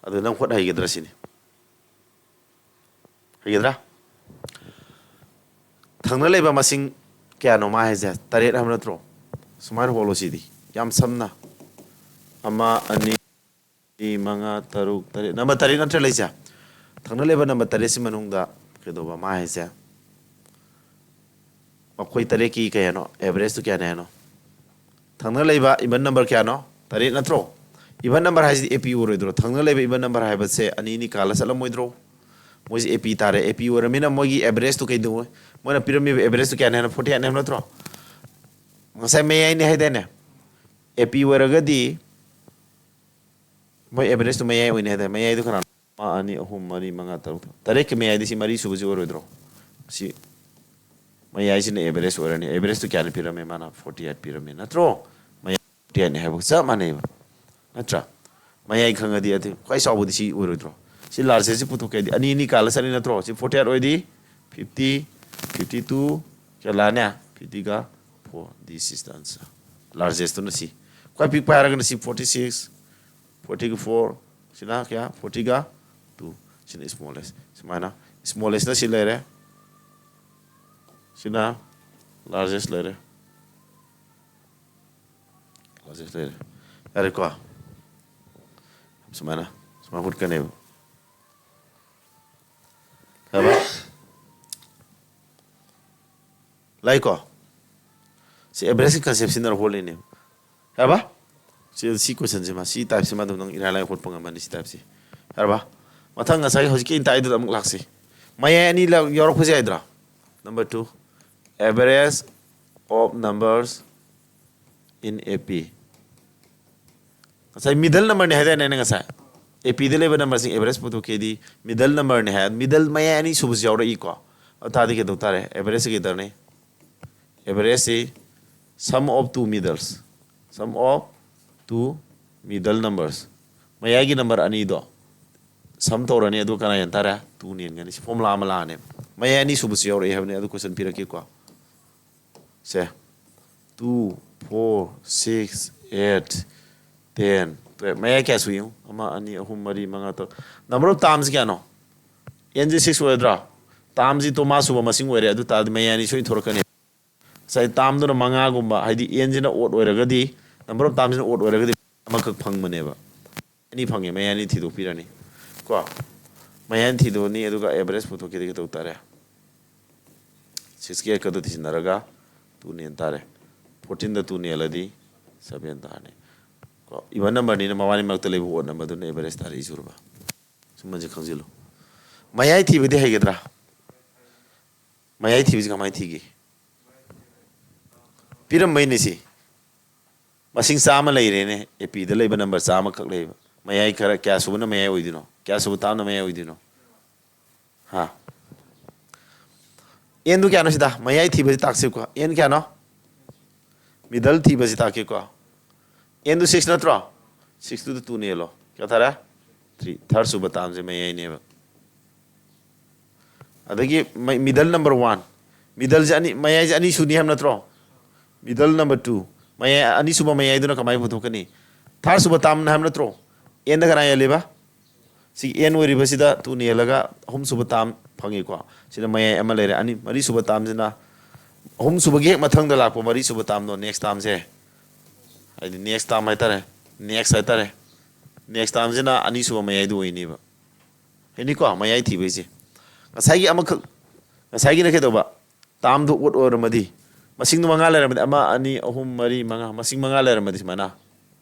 ꯑꯗꯨ ꯅꯪ ꯍꯣꯠ ꯍꯩꯒꯗ꯭ꯔꯥ ꯁꯤꯅꯤ꯫ ꯍꯩꯒꯗ꯭ꯔꯥ? ꯊꯪꯅ ꯂꯩꯕ ꯃꯁꯤꯡ ꯀꯌꯥꯅꯣ ꯃꯥ ꯍꯥꯏꯁꯦ? ꯇꯔꯦꯠ ꯍꯥꯏꯕ ꯅꯠꯇ꯭ꯔꯣ? ꯁꯨꯃꯥꯏꯅ ꯍꯣꯠꯂꯣ ꯁꯤꯗꯤ꯫ ꯌꯥꯝ ꯁꯝꯅ꯫ ꯑꯃ, ꯑꯅꯤ, ꯃꯔꯤ, ꯃꯉꯥ, ꯇꯔꯨꯛ, ꯇꯔꯦꯠ꯫ Number ꯇꯔꯦꯠ ꯅꯠꯇ꯭ꯔ ꯂꯩꯁꯦ? ꯊꯪꯅ ꯂꯩꯕ number ꯇꯔꯦꯠꯁꯤ ꯃꯅꯨꯡꯗ ꯀꯩꯗꯧꯕ ꯃꯥ ꯍꯥꯏꯁꯦ? ꯃꯈꯣꯏ ꯇꯔꯦꯠꯀꯤ ꯀꯩ ꯍꯥꯏꯅꯣ? Average ꯇꯨ ꯀꯌꯥꯅꯦ ꯍꯥꯏꯅꯣ? ꯊꯪꯅ ꯂꯩꯕ even number ꯀꯌꯥꯅꯣ? ꯇꯔꯦꯠ ꯅꯠꯇ꯭ꯔꯣ? Even number ꯍꯥꯏꯁꯤꯗꯤ A P ꯑꯣꯏꯔꯣꯏꯗ꯭ꯔꯣ? ꯊꯪꯅ ꯂꯩꯕ even number ꯍꯥꯏꯕꯁꯦ ꯑꯅꯤ ꯑꯅꯤ ꯀꯥꯜꯂ ꯆꯠꯂꯝꯃꯣꯏꯗ꯭ꯔꯣ? ꯃꯣꯏꯁꯦ A P ꯇꯥꯔꯦ꯫ A P ꯑꯣꯏꯔꯃꯤꯅ ꯃꯣꯏꯒꯤ average ꯇꯨ ꯀꯩꯗꯧ? ꯃꯣꯏꯅ ꯄꯤꯔꯝꯃꯤꯕ average ꯇꯨ ꯀꯌꯥꯅꯦ ꯍꯥꯏꯅꯣ? Forty eight ꯍꯥꯏꯕ ꯅꯠꯇ꯭ꯔꯣ? ꯉꯁꯥꯏ ꯃꯌꯥꯏꯅꯦ ꯍꯥꯏꯗꯥꯏꯅꯦ? A P ꯑꯣꯏꯔꯒꯗꯤ ꯃꯣꯏ average ꯇꯨ ꯃꯌꯥꯏ ꯑꯣꯏꯅ ꯍꯥꯏꯗꯥꯏ? ꯃꯌꯥꯏꯗꯨ ꯀꯅꯥꯅꯣ? ꯑꯃ, ꯑꯅꯤ, ꯑꯍꯨꯝ, ꯃꯔꯤ, ꯃꯉꯥ, ꯇꯔꯨꯛ, ꯇꯔꯦꯠꯀꯤ ꯃꯌꯥꯏꯗꯤ ꯁꯤ ꯃꯔꯤ ꯁꯨꯕꯁꯤ ꯑꯣꯏꯔꯣꯏꯗ꯭ꯔꯣ? ꯁꯤ ꯃꯌꯥꯏꯁꯤꯅ average ꯑꯣꯏꯔꯅꯤ꯫ Average ꯇꯨ ꯀꯌꯥꯅ ꯄꯤꯔꯝꯃꯦ? ꯃꯥꯅ forty eight ꯄꯤꯔꯝꯃꯦ ꯅꯠꯇ꯭ꯔꯣ? ꯃꯌꯥꯏ forty eight ꯅꯦ ꯍꯥꯏꯕꯒ ꯆꯞ ꯃꯥꯟꯅꯩꯕ, ꯅꯠꯇ꯭ꯔꯥ? ꯃꯌꯥꯏ ꯈꯪꯉꯗꯤ ꯑꯗꯨ ꯈ꯭ꯋꯥꯏ ꯆꯥꯎꯕꯗꯤ ꯁꯤ ꯑꯣꯏꯔꯣꯏꯗ꯭ꯔꯣ? ꯁꯤ largest ꯁꯤ ꯄꯨꯊꯣꯛꯀꯦ ꯍꯥꯏꯗꯤ ꯑꯅꯤ ꯑꯅꯤ ꯀꯥꯜꯂ ꯆꯠꯂꯤ ꯅꯠꯇ꯭ꯔꯣ? ꯁꯤ forty eight ꯑꯣꯏꯗꯤ fifty, fifty two, ꯀꯌꯥ ꯂꯥꯛꯑꯅꯤ? Fifty ꯒ four꯫ This is the answer꯫ Largest ꯇꯨꯅ ꯁꯤ꯫ ꯈ꯭ꯋꯥꯏ ꯄꯤꯛꯄ ꯍꯥꯏꯔꯒꯅ ꯁꯤ forty six, forty ꯒ four, ꯁꯤꯅ ꯀꯌꯥ? Forty ꯒ two꯫ ꯁꯤꯅ smallest꯫ ꯁꯨꯃꯥꯏꯅ smallest ꯅ ꯁꯤ ꯂꯩꯔꯦ, ꯁꯤꯅ largest ꯂꯩꯔꯦ, largest ꯂꯩꯔꯦ꯫ ꯌꯥꯔꯦꯀꯣ? ꯁꯨꯃꯥꯏꯅ, ꯁꯨꯃꯥꯏꯅ ꯍꯨꯠꯀꯅꯦꯕ꯫ ꯌꯥꯔꯕ? ꯂꯥꯛꯏꯀꯣ? ꯁꯤ average ꯀꯤ concept ꯁꯤꯖꯤꯟꯅꯔ ꯍꯣꯠꯂꯤꯅꯦ꯫ ꯌꯥꯔꯕ? ꯁꯤ, ꯁꯤ question ꯁꯤꯃ, ꯁꯤ type ꯁꯤꯃ ꯑꯗꯨꯝ ꯅꯪ ꯏꯔꯥꯏ ꯂꯥꯏ ꯍꯣꯠꯄ ꯉꯝꯃꯅꯤ, ꯁꯤ type ꯁꯤ꯫ ꯌꯥꯔꯕ? ꯃꯊꯪ ꯉꯁꯥꯏꯒꯤ ꯍꯧꯖꯤꯛꯀꯤ ꯑꯩꯅ ꯇꯥꯛꯏꯗꯨꯗ ꯑꯃꯨꯛ ꯂꯥꯛꯁꯤ꯫ ꯃꯌꯥꯏ ꯑꯅꯤ ꯂ-, ꯌꯥꯎꯔꯛꯄꯁꯦ ꯌꯥꯏꯗ꯭ꯔꯥ? Number two, average of numbers in A P꯫ ꯉꯁꯥꯏ middle number ꯅꯦ ꯍꯥꯏꯗꯥꯏꯅꯦ ꯑꯩꯅ ꯉꯁꯥꯏ? A P ꯗ ꯂꯩꯕ number ꯁꯤꯡ average ꯄꯨꯊꯣꯛꯀꯦꯗꯤ middle number ꯅꯦ ꯍꯥꯏ, middle ꯃꯌꯥꯏ ꯑꯅꯤ ꯁꯨꯕꯁꯨ ꯌꯥꯎꯔꯛꯏꯀꯣ꯫ ꯑꯗꯨ ꯇꯥꯔꯗꯤ ꯀꯩꯗꯧ ꯇꯥꯔꯦ? Average ꯁꯤ ꯀꯩꯗꯧꯔꯅꯤ? Average ꯁꯤ sum of two middles, sum of two middle numbers, ꯃꯌꯥꯏꯒꯤ number ꯑꯅꯤꯗꯣ sum ꯇꯧꯔꯅꯤ, ꯑꯗꯨꯒ ꯀꯅꯥ ꯌꯦꯟ ꯇꯥꯔꯦ? Two ꯅ ꯌꯦꯟꯒꯅꯤ꯫ ꯁꯤ formula ꯑꯃ ꯂꯥꯛꯑꯅꯦꯕ꯫ ꯃꯌꯥꯏ ꯑꯅꯤ ꯁꯨꯕꯁꯨ ꯌꯥꯎꯔꯛꯏ ꯍꯥꯏꯕꯅꯤ, ꯑꯗꯨ question ꯄꯤꯔꯛꯀꯦꯀꯣ꯫ ꯁꯦ, two, four, six, eight, ten, twelve꯫ ꯃꯌꯥꯏ ꯀꯌꯥ ꯁꯨꯏ ꯌꯦꯡꯉꯨ? ꯑꯃ, ꯑꯅꯤ, ꯑꯍꯨꯝ, ꯃꯔꯤ, ꯃꯉꯥ, ꯇꯔꯨꯛ꯫ Number of terms ꯀꯌꯥꯅꯣ? N ꯁꯤ six ꯑꯣꯏꯔꯗ꯭ꯔꯥ? Term ꯁꯤ ꯇꯣ ꯃꯥ ꯁꯨꯕ ꯃꯁꯤꯡ ꯑꯣꯏꯔꯦ, ꯑꯗꯨ ꯇꯥꯔꯗꯤ ꯃꯌꯥꯏ ꯑꯅꯤ ꯁꯣꯏ ꯊꯣꯔꯛꯀꯅꯤ꯫ ꯉꯁꯥꯏ term ꯗꯨꯅ ꯃꯉꯥꯒꯨꯝꯕ, ꯍꯥꯏꯗꯤ N ꯁꯤꯅ odd ꯑꯣꯏꯔꯒꯗꯤ, number of term ꯁꯤꯅ odd ꯑꯣꯏꯔꯒꯗꯤ ꯑꯃꯈꯛ ꯐꯪꯕꯅꯦꯕ꯫ ꯑꯅꯤ ꯐꯪꯉꯦ, ꯃꯌꯥꯏ ꯑꯅꯤ ꯊꯤꯗꯣꯛꯄꯤꯔꯅꯤ ꯀꯣ꯫ ꯃꯌꯥꯏ ꯑꯅꯤ ꯊꯤꯗꯣꯛꯑꯅꯤ, ꯑꯗꯨꯒ average ꯄꯨꯊꯣꯛꯀꯦꯗꯤ ꯀꯩꯗꯧ ꯇꯥꯔꯦ? ꯁꯤꯛꯁꯀꯤ ꯑꯩꯠꯀꯗꯣ ꯊꯤꯖꯤꯟꯅꯔꯒ ꯇꯨ ꯅꯦꯟ ꯇꯥꯔꯦ꯫ ꯐꯣꯔꯇꯤꯟꯗ ꯇꯨ ꯅꯦꯜꯂꯗꯤ ꯁꯕꯦꯟ ꯇꯥꯔꯅꯤ꯫ ꯀꯣ, ꯏꯚꯟ ꯅꯝꯕꯔꯅꯤꯅ ꯃꯕꯥꯅꯤ ꯃꯔꯛꯇ ꯂꯩꯕ ꯑꯣꯠ ꯅꯝꯕꯔꯗꯨꯅ ꯑꯦꯚꯔꯦꯖ ꯇꯥꯔꯦ ꯏꯆꯨꯔꯕ꯫ ꯁꯨꯝꯕꯁꯦ ꯈꯪꯖꯤꯜꯂꯨ꯫ ꯃꯌꯥꯏ ꯊꯤꯕꯗꯤ ꯍꯩꯒꯗ꯭ꯔꯥ? ꯃꯌꯥꯏ ꯊꯤꯕꯁꯤ ꯀꯃꯥꯏꯅ ꯊꯤꯒꯦ? ꯄꯤꯔꯝꯕꯩꯅꯦ ꯁꯤ꯫ ꯃꯁꯤꯡ ꯆꯥꯝꯃ ꯂꯩꯔꯦꯅꯦ꯫ ꯑꯦ ꯄꯤꯗ ꯂꯩꯕ ꯅꯝꯕꯔ ꯆꯥꯝꯃꯈꯛ ꯂꯩꯕ꯫ ꯃꯌꯥꯏ ꯈꯔ ꯀꯌꯥ ꯁꯨꯕꯅ ꯃꯌꯥꯏ ꯑꯣꯏꯗꯣꯏꯅꯣ? ꯀꯌꯥ ꯁꯨꯕ ꯇꯥꯝꯅ ꯃꯌꯥꯏ ꯑꯣꯏꯗꯣꯏꯅꯣ? ꯍꯥ? ꯑꯦꯟꯗꯨ ꯀꯌꯥꯅꯣ ꯁꯤꯗ? ꯃꯌꯥꯏ ꯊꯤꯕꯁꯤ ꯇꯥꯛꯁꯤꯀꯣ꯫ ꯑꯦꯟ ꯀꯌꯥꯅꯣ? ꯃꯤꯗꯜ ꯊꯤꯕꯁꯤ ꯇꯥꯛꯀꯦꯀꯣ꯫ ꯑꯦꯟꯗꯨ ꯁꯤꯛꯁ ꯅꯠꯇ꯭ꯔꯣ? ꯁꯤꯛꯁꯇꯨꯗ ꯇꯨ ꯅꯦꯜꯂꯣ꯫ ꯀꯌꯥ ꯇꯥꯔꯦ? ꯊ꯭ꯔꯤ꯫ ꯊꯥꯔꯠ ꯁꯨꯕ ꯇꯥꯝꯁꯦ ꯃꯌꯥꯏꯅꯦꯕ꯫ ꯑꯗꯒꯤ ꯃꯤꯗꯜ ꯅꯝꯕꯔ ꯋꯥꯟ, ꯃꯤꯗꯜꯁꯦ ꯑꯅꯤ, ꯃꯌꯥꯏꯁꯦ ꯑꯅꯤ ꯁꯨꯅꯤ ꯍꯥꯏꯕ ꯅꯠꯇ꯭ꯔꯣ? ꯃꯤꯗꯜ ꯅꯝꯕꯔ ꯇꯨ, ꯃꯌꯥꯏ, ꯑꯅꯤꯁꯨꯕ ꯃꯌꯥꯏꯗꯨꯅ ꯀꯃꯥꯏꯅ ꯄꯨꯊꯣꯛꯀꯅꯤ? ꯊꯥꯔꯠ ꯁꯨꯕ ꯇꯥꯝꯅ ꯍꯥꯏꯕ ꯅꯠꯇ꯭ꯔꯣ? ꯑꯦꯟꯗ ꯀꯅꯥ ꯌꯦꯜꯂꯤꯕ? ꯁꯤ ꯑꯦꯟ ꯑꯣꯏꯔꯤꯕꯁꯤꯗ ꯇꯨ ꯅꯦꯜꯂꯒ ꯑꯍꯨꯝꯁꯨꯕ ꯇꯥꯝ ꯐꯪꯉꯤꯀꯣ꯫ ꯁꯤꯗ ꯃꯌꯥꯏ ꯑꯃ ꯂꯩꯔꯦ꯫ ꯑꯅꯤ, ꯃꯔꯤꯁꯨꯕ ꯇꯥꯝꯁꯤꯅ, ꯑꯍꯨꯝꯁꯨꯕꯒꯤ ꯍꯦꯛ ꯃꯊꯪꯗ ꯂꯥꯛꯄ ꯃꯔꯤꯁꯨꯕ ꯇꯥꯝꯗꯣ, ꯅꯦꯛꯁ ꯇꯥꯝꯁꯦ, ꯍꯥꯏꯗꯤ ꯅꯦꯛꯁ ꯇꯥꯝ ꯍꯥꯏꯇꯥꯔꯦ, ꯅꯦꯛꯁ ꯍꯥꯏꯇꯥꯔꯦ, ꯅꯦꯛꯁ ꯇꯥꯝꯁꯤꯅ ꯑꯅꯤꯁꯨꯕ ꯃꯌꯥꯏꯗꯨ ꯑꯣꯏꯅꯦꯕ꯫ ꯍꯥꯏꯅꯤꯀꯣ, ꯃꯌꯥꯏ ꯊꯤꯕꯩꯁꯦ꯫ ꯉꯁꯥꯏꯒꯤ ꯑꯃꯈꯛ, ꯉꯁꯥꯏꯒꯤꯅ ꯀꯩꯗꯧꯕ? ꯇꯥꯝꯗꯣ ꯑꯣꯠ ꯑꯣꯏꯔꯝꯃꯗꯤ, ꯃꯁꯤꯡꯗꯣ ꯃꯉꯥ ꯂꯩꯔꯝꯃꯗꯤ, ꯑꯃ, ꯑꯅꯤ, ꯑꯍꯨꯝ, ꯃꯔꯤ, ꯃꯉꯥ, ꯃꯁꯤꯡ ꯃꯉꯥ ꯂꯩꯔꯝꯃꯗꯤ ꯁꯨꯃꯥꯏꯅ,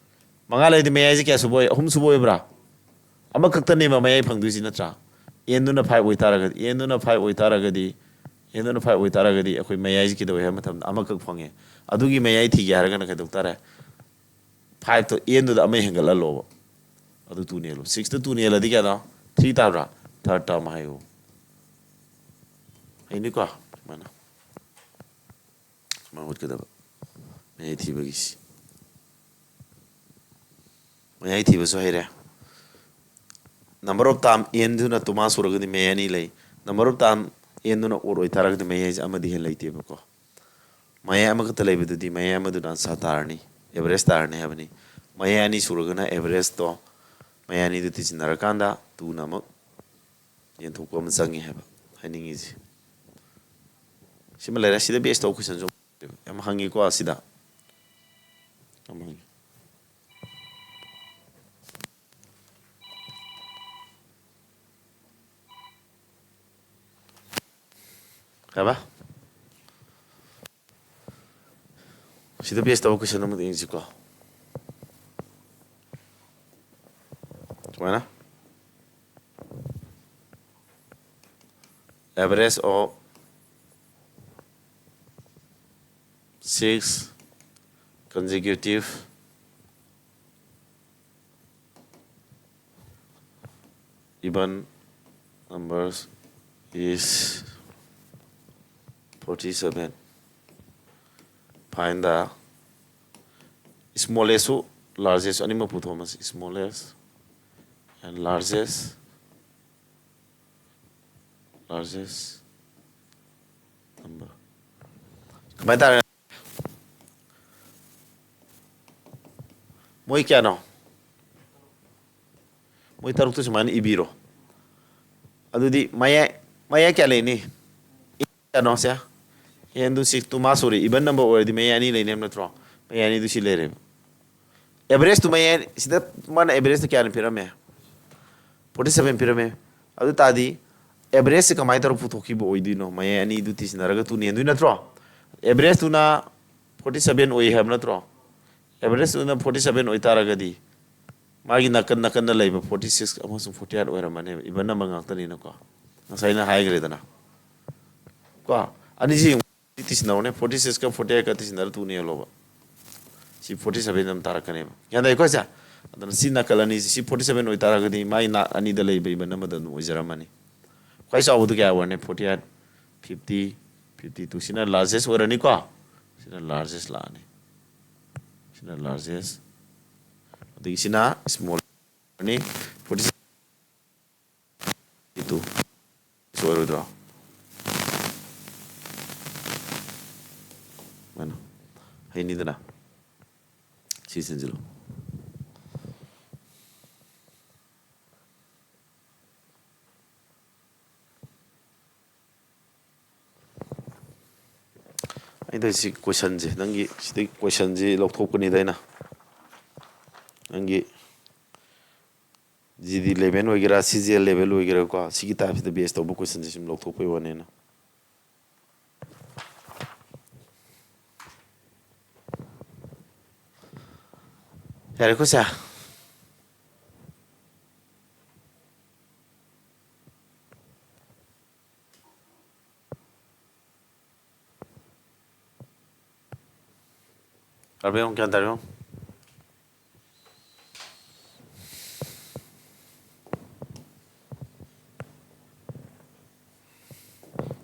ꯃꯉꯥ ꯂꯩꯔꯗꯤ ꯃꯌꯥꯏꯁꯦ ꯀꯌꯥ ꯁꯨꯕ ꯑꯣꯏ? ꯑꯍꯨꯝ ꯁꯨꯕ ꯑꯣꯏꯕ꯭ꯔꯥ? ꯑꯃꯈꯛꯇꯅꯦꯕ ꯃꯌꯥꯏ ꯐꯪꯗꯣꯏꯁꯤ, ꯅꯠꯇ꯭ꯔꯥ? ꯑꯦꯟꯗꯨꯅ ꯐꯥꯏꯚ ꯑꯣꯏꯇꯥꯔꯒꯗꯤ, ꯑꯦꯟꯗꯨꯅ ꯐꯥꯏꯚ ꯑꯣꯏꯇꯥꯔꯒꯗꯤ, ꯑꯦꯟꯗꯨꯅ ꯐꯥꯏꯚ ꯑꯣꯏꯇꯥꯔꯒꯗꯤ ꯑꯩꯈꯣꯏ ꯃꯌꯥꯏꯁꯦ ꯀꯩꯗꯧꯋꯦ ꯍꯥꯏꯕ ꯃꯇꯝꯗ ꯑꯃꯈꯛ ꯐꯪꯉꯦ꯫ ꯑꯗꯨꯒꯤ ꯃꯌꯥꯏ ꯊꯤꯒꯦ ꯍꯥꯏꯔꯒꯅ ꯀꯩꯗꯧ ꯇꯥꯔꯦ? ꯐꯥꯏꯚꯇꯣ ꯑꯦꯟꯗꯨꯗ ꯑꯃ ꯍꯦꯟꯒꯠꯍꯜꯂꯣꯕ꯫ ꯑꯗꯨ ꯇꯨ ꯅꯦꯜꯂꯣ꯫ ꯁꯤꯛꯁꯇ ꯇꯨ ꯅꯦꯜꯂꯗꯤ ꯀꯌꯥꯅꯣ? ꯊ꯭ꯔꯤ ꯇꯥꯕ꯭ꯔꯥ? ꯊꯥꯔꯠ ꯇꯥꯔꯝ ꯍꯥꯏꯌꯨ꯫ ꯍꯩꯅꯤꯀꯣ? ꯁꯨꯃꯥꯏꯅ꯫ ꯁꯨꯃꯥꯏꯅ ꯍꯣꯠꯀꯗꯕ꯫ ꯃꯌꯥꯏ ꯊꯤꯕꯒꯤꯁꯤ꯫ ꯃꯌꯥꯏ ꯊꯤꯕꯁꯨ ꯍꯩꯔꯦ꯫ ꯅꯝꯕꯔ ꯑꯣꯐ ꯇꯥꯝ ꯑꯦꯟꯗꯨꯅ ꯇꯣꯃꯥ ꯁꯨꯔꯒꯗꯤ ꯃꯌꯥꯏ ꯑꯅꯤ ꯂꯩ꯫ ꯅꯝꯕꯔ ꯑꯣꯐ ꯇꯥꯝ ꯑꯦꯟꯗꯨꯅ ꯑꯣꯠ ꯑꯣꯏꯇꯥꯔꯒꯗꯤ ꯃꯌꯥꯏꯁꯦ ꯑꯃꯗꯤ ꯍꯦꯟꯅ ꯂꯩꯇꯦꯕꯀꯣ꯫ ꯃꯌꯥꯏ ꯑꯃꯈꯛꯇ ꯂꯩꯕꯗꯨꯗꯤ ꯃꯌꯥꯏ ꯑꯃꯗꯨꯅ ꯑꯟꯁꯥꯔ ꯇꯥꯔꯅꯤ, ꯑꯦꯚꯔꯦꯖ ꯇꯥꯔꯅꯤ ꯍꯥꯏꯕꯅꯤ꯫ ꯃꯌꯥꯏ ꯑꯅꯤ ꯁꯨꯔꯒꯅ ꯑꯦꯚꯔꯦꯖꯇꯣ, ꯃꯌꯥꯏ ꯑꯅꯤꯗꯨ ꯇꯤꯟꯁꯤꯟꯅꯔꯀꯥꯟꯗ ꯇꯨꯅ ꯑꯃꯨꯛ ꯌꯦꯟꯊꯣꯛꯄ ꯑꯃ ꯆꯪꯉꯤ ꯍꯥꯏꯕ ꯍꯥꯏꯅꯤꯡꯉꯤꯁꯦ꯫ ꯁꯤꯃ ꯂꯩꯔꯦ꯫ ꯁꯤꯗ ꯕꯦꯁ ꯇꯧꯕ ꯀꯣꯏꯁꯟꯁꯨ ꯌꯥꯝ ꯍꯪꯉꯤꯀꯣ꯫ ꯑꯁꯤꯗ ꯌꯥꯝ ꯍꯪꯉꯤ꯫ ꯀꯩꯕ? ꯁꯤꯗ ꯕꯦꯁ ꯇꯧꯕ ꯀꯣꯏꯁꯟ ꯑꯃ ꯌꯦꯡꯁꯤꯀꯣ꯫ ꯁꯨꯃꯥꯏꯅ, average of six consecutive even numbers is forty seven. Find the smallest ꯁꯨ largest ꯁꯨ ꯑꯅꯤꯃꯛ ꯄꯨꯊꯣꯛꯑꯝꯃꯁꯤ꯫ Smallest and largest, largest number. ꯀꯃꯥꯏꯅ ꯇꯥꯔꯦ? ꯃꯣꯏ ꯀꯌꯥꯅꯣ? ꯃꯣꯏ ꯇꯔꯨꯛꯇꯨ ꯁꯨꯃꯥꯏꯅ ꯏꯕꯤꯔꯣ꯫ ꯑꯗꯨꯗꯤ ꯃꯌꯥꯏ, ꯃꯌꯥꯏ ꯀꯌꯥ ꯂꯩꯅꯤ? ꯀꯌꯥꯅꯣ ꯁꯦ? ꯑꯦꯟꯗꯨ ꯁꯤꯛꯁ ꯇꯨ ꯃꯥ ꯁꯣꯔꯤ, even number ꯑꯣꯏꯔꯗꯤ ꯃꯌꯥꯏ ꯑꯅꯤ ꯂꯩꯅꯦꯕ ꯅꯠꯇ꯭ꯔꯣ? ꯃꯌꯥꯏ ꯑꯅꯤꯗꯨ ꯁꯤ ꯂꯩꯔꯦꯕ꯫ Average ꯇꯨ ꯃꯌꯥꯏ ꯁꯤꯗ ꯃꯥꯅ average ꯇꯨ ꯀꯌꯥꯅ ꯄꯤꯔꯝꯃꯦ? Forty seven ꯄꯤꯔꯝꯃꯦ꯫ ꯑꯗꯨ ꯇꯥꯔꯗꯤ average ꯁꯦ ꯀꯃꯥꯏꯅ ꯇꯧꯔꯒ ꯄꯨꯊꯣꯛꯈꯤꯕ ꯑꯣꯏꯗꯣꯏꯅꯣ? ꯃꯌꯥꯏ ꯑꯅꯤꯗꯨ ꯇꯤꯁꯤꯟꯅꯔꯒ ꯇꯨꯅ ꯍꯦꯟꯗꯣꯏ ꯅꯠꯇ꯭ꯔꯣ? Average ꯇꯨꯅ forty seven ꯑꯣꯏ ꯍꯥꯏꯕ ꯅꯠꯇ꯭ꯔꯣ? Average ꯇꯨꯅ forty seven ꯑꯣꯏꯇꯥꯔꯒꯗꯤ ꯃꯥꯒꯤ ꯅꯥꯀꯟ ꯅꯥꯀꯟꯗ ꯂꯩꯕ forty six ꯑꯃꯁꯨꯡ forty eight ꯑꯣꯏꯔꯝꯃꯅꯦꯕ, even number ꯉꯥꯛꯇꯅꯤꯅꯀꯣ꯫ ꯉꯁꯥꯏ ꯑꯩꯅ ꯍꯥꯏꯈ꯭ꯔꯦꯗꯅ꯫ ꯀꯣ, ꯑꯅꯤꯁꯤ ꯌꯦꯡꯉꯨ, ꯇꯤꯁꯤꯟꯅꯧꯅꯦ, forty six ꯀ forty eight ꯀ ꯇꯤꯁꯤꯟꯅꯔ ꯇꯨꯅ ꯌꯣꯜꯂꯣꯕ꯫ ꯁꯤ forty seven ꯑꯗꯨꯝ ꯇꯥꯔꯛꯀꯅꯦꯕ꯫ ꯒ꯭ꯌꯥꯟ ꯇꯥꯏꯀꯣ ꯁꯦ? ꯑꯗꯨꯅ ꯁꯤ ꯅꯥꯀꯜ ꯑꯅꯤꯁꯤ, ꯁꯤ forty seven ꯑꯣꯏꯇꯥꯔꯒꯗꯤ ꯃꯥꯒꯤ ꯅꯥꯛ ꯑꯅꯤꯗ ꯂꯩꯕ even number ꯗ ꯑꯗꯨꯝ ꯑꯣꯏꯖꯔꯝꯃꯅꯤ꯫ ꯈ꯭ꯋꯥꯏ ꯆꯥꯎꯕꯗꯨ ꯀꯌꯥ ꯑꯣꯏꯔꯅꯤ? Forty eight, fifty, fifty two꯫ ꯁꯤꯅ largest ꯑꯣꯏꯔꯅꯤꯀꯣ꯫ ꯁꯤꯅ largest ꯂꯥꯛꯑꯅꯤ꯫ ꯁꯤꯅ largest꯫ ꯑꯗꯒꯤ ꯁꯤꯅ small ꯑꯣꯏꯔꯅꯤ꯫ Forty two꯫ ꯁꯣꯏꯔꯣꯏꯗ꯭ꯔꯣ? ꯃꯥꯅ ꯍꯩꯅꯤꯗꯅ꯫ ꯁꯤ ꯁꯤꯟꯁꯤꯜꯂꯨ꯫ ꯑꯩꯅ ꯁꯤ ꯀꯣꯏꯁꯟꯁꯦ, ꯅꯪꯒꯤ ꯁꯤꯗꯩ ꯀꯣꯏꯁꯟꯁꯤ ꯂꯧꯊꯣꯛꯄꯅꯤꯗ ꯑꯩꯅ꯫ ꯅꯪꯒꯤ ꯖꯤ ꯗꯤ level ꯑꯣꯏꯒꯦꯔꯥ, ꯁꯤ ꯖꯤ ꯑꯦꯜ level ꯑꯣꯏꯒꯦꯔꯥꯀꯣ, ꯁꯤꯒꯤ type ꯁꯤꯗ base ꯇꯧꯕ ꯀꯣꯏꯁꯟꯁꯦ ꯁꯨꯝ ꯂꯧꯊꯣꯛꯄꯩ ꯋꯥꯅꯦꯅ꯫ ꯌꯥꯔꯦꯀꯣ ꯁꯦ? ꯌꯥꯔꯕ ꯌꯦꯡꯉꯨ, ꯒ꯭ꯌꯥꯟ ꯇꯥꯔꯕ ꯌꯦꯡꯉꯨ꯫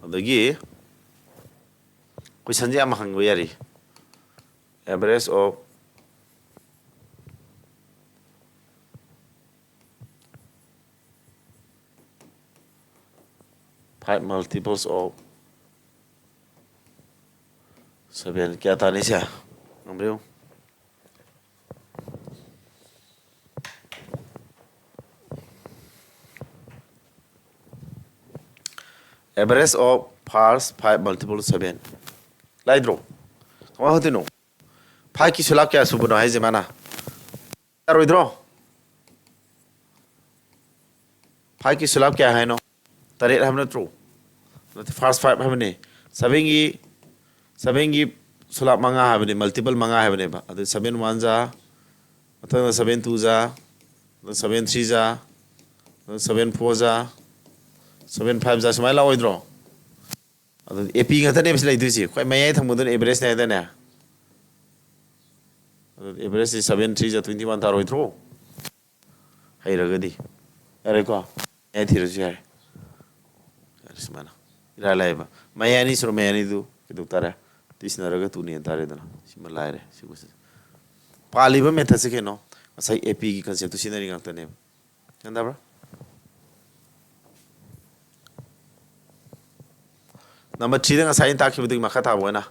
ꯑꯗꯒꯤ ꯀꯣꯏꯁꯟꯁꯦ ꯌꯥꯝ ꯍꯪꯕ ꯌꯥꯔꯤ꯫ Average of five multiples of seven ꯀꯌꯥ ꯇꯥꯅꯤ ꯁꯦ? ꯉꯝꯕ꯭ꯔꯥ ꯌꯦꯡꯉꯨ꯫ Average of first five multiple seven. ꯂꯥꯏꯗ꯭ꯔꯣ? ꯀꯃꯥꯏꯅ ꯍꯣꯠꯇꯣꯏꯅꯣ? Five ꯀꯤ ꯁꯨꯂꯥꯞ ꯀꯌꯥ ꯁꯨꯕꯅꯣ ꯍꯥꯏꯁꯦ ꯃꯥꯅ? ꯌꯥꯔꯣꯏꯗ꯭ꯔꯣ? Five ꯀꯤ ꯁꯨꯂꯥꯞ ꯀꯌꯥ ꯍꯥꯏꯅꯣ? ꯇꯔꯦꯠ ꯍꯥꯏꯕ ꯅꯠꯇ꯭ꯔꯣ? ꯅꯠꯇꯦ, first five ꯍꯥꯏꯕꯅꯦ꯫ Seven ꯒꯤ, seven ꯒꯤ ꯁꯨꯂꯥꯞ ꯃꯉꯥ ꯍꯥꯏꯕꯅꯦ, multiple ꯃꯉꯥ ꯍꯥꯏꯕꯅꯦꯕ꯫ ꯑꯗꯨ seven one ꯖꯥ, ꯃꯊꯪꯗ seven two ꯖꯥ, ꯑꯗꯨ seven three ꯖꯥ, ꯑꯗꯨ seven four ꯖꯥ, seven five ꯖꯥ, ꯁꯨꯃꯥꯏꯅ ꯂꯥꯛꯑꯣꯏꯗ꯭ꯔꯣ? ꯑꯗꯨꯗꯤ A P ꯉꯥꯛꯇꯅꯦꯕ ꯁꯤ ꯂꯩꯗꯣꯏꯁꯦ꯫ ꯈ꯭ꯋꯥꯏ ꯃꯌꯥꯏ ꯊꯪꯕꯗꯨꯅ average ꯅꯦ ꯍꯥꯏꯗꯥꯏꯅꯦ? ꯑꯗꯨꯗꯤ average ꯁꯤ seven three ꯖꯥ twenty one ꯇꯥꯔꯣꯏꯗ꯭ꯔꯣ? ꯍꯩꯔꯒꯗꯤ꯫ ꯌꯥꯔꯦꯀꯣ? ꯃꯌꯥꯏ ꯊꯤꯔꯁꯨ ꯌꯥꯔꯦ꯫ ꯌꯥꯔꯦ, ꯁꯨꯃꯥꯏꯅ꯫ ꯏꯔꯥꯏ ꯂꯥꯏꯕ꯫ ꯃꯌꯥꯏ ꯑꯅꯤ ꯁꯨꯔ ꯃꯌꯥꯏ ꯑꯅꯤꯗꯨ ꯀꯩꯗꯧ ꯇꯥꯔꯦ? ꯇꯤꯁꯤꯟꯅꯔꯒ two ꯅꯦꯅ ꯇꯥꯔꯦꯗꯅ꯫ ꯁꯤꯃ ꯂꯥꯏꯔꯦ꯫ ꯁꯤꯒꯨꯝꯕꯁꯦ꯫ ꯄꯥꯜꯂꯤꯕ method ꯁꯦ ꯀꯩꯅꯣ? ꯉꯁꯥꯏ A P ꯒꯤ concept ꯇꯨ ꯁꯤꯖꯤꯟꯅꯔꯤ ꯉꯥꯛꯇꯅꯦꯕ꯫ ꯒ꯭ꯌꯥꯟ ꯇꯥꯕ꯭ꯔꯥ? Number three ꯗ ꯉꯁꯥꯏ ꯑꯩꯅ ꯇꯥꯛꯈꯤꯕꯗꯨꯒꯤ ꯃꯈꯥ ꯊꯥꯕ ꯑꯣꯏꯅ,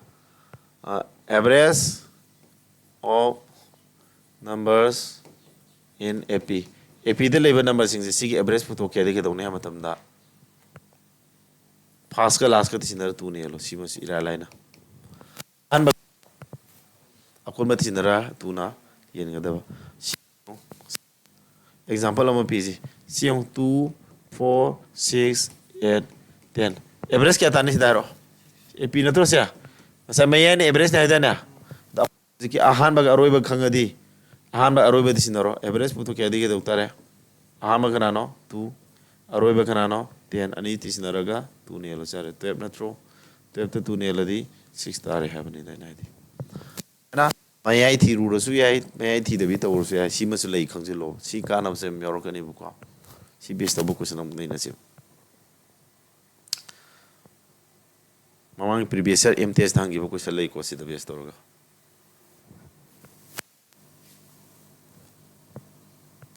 ꯑ, average of numbers in A P꯫ A P ꯗ ꯂꯩꯕ number ꯁꯤꯡꯁꯦ ꯁꯤꯒꯤ average ꯄꯨꯊꯣꯛꯀꯦ ꯍꯥꯏꯗꯤ ꯀꯩꯗꯧꯅꯤ ꯍꯥꯏꯕ ꯃꯇꯝꯗ, first ꯀ last ꯀ ꯇꯤꯁꯤꯟꯅꯔ two ꯅ ꯌꯦꯜꯂꯣ꯫ ꯁꯤꯃꯁꯤ ꯏꯔꯥꯏ ꯂꯥꯏꯅ꯫ ꯑꯍꯥꯟꯕ ꯑꯀꯣꯟꯕ ꯇꯤꯁꯤꯟꯅꯔ two ꯅ ꯌꯦꯟꯒꯗꯕ꯫ ꯁꯤ example ꯑꯃ ꯄꯤꯁꯤ꯫ ꯁꯤ ꯌꯦꯡꯉꯨ, two, four, six, eight, ten꯫ Average ꯀꯌꯥ ꯇꯥꯅꯤ ꯁꯤꯗ ꯍꯥꯏꯔꯣ? A P ꯅꯠꯇ꯭ꯔꯣ ꯁꯦ? ꯉꯁꯥꯏ ꯃꯌꯥꯏꯅ average ꯅꯦ ꯍꯥꯏꯗꯥꯏꯅꯦ? ꯑꯗ ꯍꯧꯖꯤꯛꯀꯤ ꯑꯍꯥꯟꯕꯒ ꯑꯔꯣꯏꯕ ꯈꯪꯉꯗꯤ, ꯑꯍꯥꯟꯕ ꯑꯔꯣꯏꯕꯗꯤ ꯁꯤꯟꯅꯔꯣ꯫ Average ꯄꯨꯊꯣꯛꯀꯦ ꯍꯥꯏꯗꯤ ꯀꯩꯗꯧ ꯇꯥꯔꯦ? ꯑꯍꯥꯟꯕ ꯀꯅꯥꯅꯣ? Two꯫ ꯑꯔꯣꯏꯕ ꯀꯅꯥꯅꯣ? Ten꯫ ꯑꯅꯤ ꯇꯤꯁꯤꯟꯅꯔꯒ two ꯅꯦꯜꯂꯣ ꯆꯥꯔꯦ꯫ Twelve ꯅꯠꯇ꯭ꯔꯣ? Twelve ꯇ two ꯅꯦꯜꯂꯗꯤ six ꯇꯥꯔꯦ ꯍꯥꯏꯕꯅꯤꯗ ꯑꯩꯅ ꯍꯥꯏꯗꯤ꯫ ꯑꯗꯨꯅ ꯃꯌꯥꯏ ꯊꯤꯔꯨꯔꯁꯨ ꯌꯥꯏ, ꯃꯌꯥꯏ ꯊꯤꯗꯕꯤ ꯇꯧꯔꯁꯨ ꯌꯥꯏ꯫ ꯁꯤꯃꯁꯨ ꯂꯩ ꯈꯪꯖꯤꯜꯂꯣ꯫ ꯁꯤ ꯀꯥꯟꯅꯕꯁꯦ ꯌꯥꯝ ꯌꯥꯎꯔꯛꯀꯅꯦꯕꯀꯣ꯫ ꯁꯤ base ꯇꯧꯕ question ꯑꯃꯨꯛ ꯅꯩꯅꯁꯦꯕ꯫ ꯃꯃꯥꯡꯒꯤ previous year M T S ꯇ ꯍꯪꯈꯤꯕ question ꯂꯩꯀꯣ, ꯁꯤꯗ base ꯇꯧꯔꯒ꯫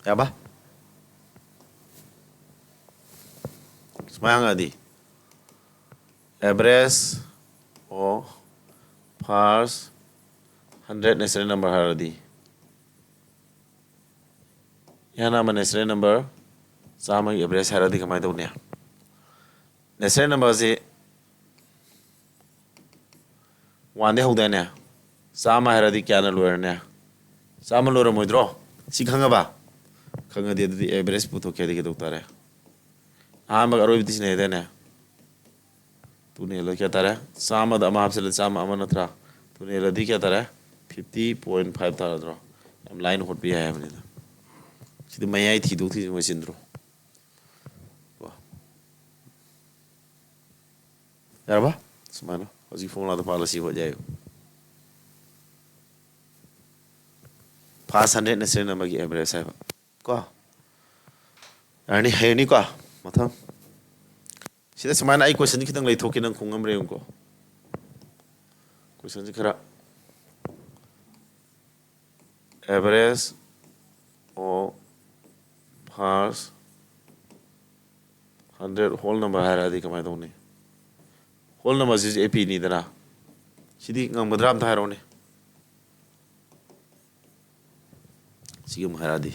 ꯌꯥꯕ? ꯁꯨꯃꯥꯏꯅ ꯍꯪꯉꯛꯑꯗꯤ, average of first hundred natural number ꯍꯥꯏꯔꯗꯤ, ꯏꯍꯥꯟ ꯍꯥꯟꯕ natural number ꯆꯥꯝꯃꯒꯤ average ꯍꯥꯏꯔꯗꯤ ꯀꯃꯥꯏꯅ ꯇꯧꯅꯤ? Natural number ꯁꯤ one ꯗꯩ ꯍꯧꯗꯥꯏꯅꯦ? ꯆꯥꯝꯃ ꯍꯥꯏꯔꯗꯤ ꯀꯌꯥꯅ ꯂꯣꯏꯔꯅꯤ? ꯆꯥꯝꯃ ꯂꯣꯏꯔꯝꯃꯣꯏꯗ꯭ꯔꯣ? ꯁꯤ ꯈꯪꯉꯕ? ꯈꯪꯉꯗꯤ ꯑꯗꯨꯗꯤ average ꯄꯨꯊꯣꯛꯀꯦ ꯍꯥꯏꯗꯤ ꯀꯩꯗꯧ ꯇꯥꯔꯦ? ꯑꯍꯥꯟꯕꯒ ꯑꯔꯣꯏꯕꯗꯤ ꯁꯤꯟꯅꯩ ꯍꯥꯏꯗꯥꯏꯅꯦ? Two ꯅꯦꯜꯂꯣ ꯀꯌꯥ ꯇꯥꯔꯦ? ꯆꯥꯝꯃꯗ ꯑꯃ ꯍꯥꯞꯆꯤꯜꯂꯗꯤ ꯆꯥꯝꯃ ꯑꯃ ꯅꯠꯇ꯭ꯔꯥ? Two ꯅꯦꯜꯂꯗꯤ ꯀꯌꯥ ꯇꯥꯔꯦ? Fifty point five ꯇꯥꯔꯗ꯭ꯔꯣ? ꯌꯥꯝ ꯂꯥꯏꯅ ꯍꯣꯠꯄ ꯌꯥꯏ ꯍꯥꯏꯕꯅꯤꯗ꯫ ꯁꯤꯗꯤ ꯃꯌꯥꯏ ꯊꯤꯗꯣꯛ ꯊꯤꯖꯤꯟ ꯑꯣꯏꯁꯤꯟꯗ꯭ꯔꯣ? ꯀꯣ꯫ ꯌꯥꯔꯕ? ꯁꯨꯃꯥꯏꯅ ꯍꯧꯖꯤꯛ formula ꯗꯣ ꯄꯥꯜꯂ ꯁꯤ ꯍꯣꯠ ꯌꯥꯏꯌꯦꯕ꯫ First hundred natural number ꯒꯤ average ꯍꯥꯏꯕ꯫ ꯀꯣ? ꯌꯥꯔꯅꯤ, ꯍꯩꯔꯅꯤꯀꯣ? ꯃꯊꯪ꯫ ꯁꯤꯗ ꯁꯨꯃꯥꯏꯅ ꯑꯩ question ꯁꯦ ꯈꯤꯇꯪ ꯂꯩꯊꯣꯛꯀꯦ, ꯅꯪ ꯈꯨꯝ ꯉꯝꯕ꯭ꯔꯥ ꯌꯦꯡꯉꯨꯀꯣ꯫ Question ꯁꯦ ꯈꯔ, average of first hundred whole number ꯍꯥꯏꯔꯛꯑꯗꯤ ꯀꯃꯥꯏꯅ ꯇꯧꯅꯤ? Whole number ꯁꯤꯁꯨ A P ꯅꯤꯗꯅ꯫ ꯁꯤꯗꯤ ꯉꯝꯒꯗ꯭ꯔꯥ ꯑꯝꯇ ꯍꯥꯏꯔꯛꯑꯣꯅꯦ꯫ ꯁꯤꯒꯤ ꯑꯃꯨꯛ ꯍꯥꯏꯔꯛꯑꯗꯤ꯫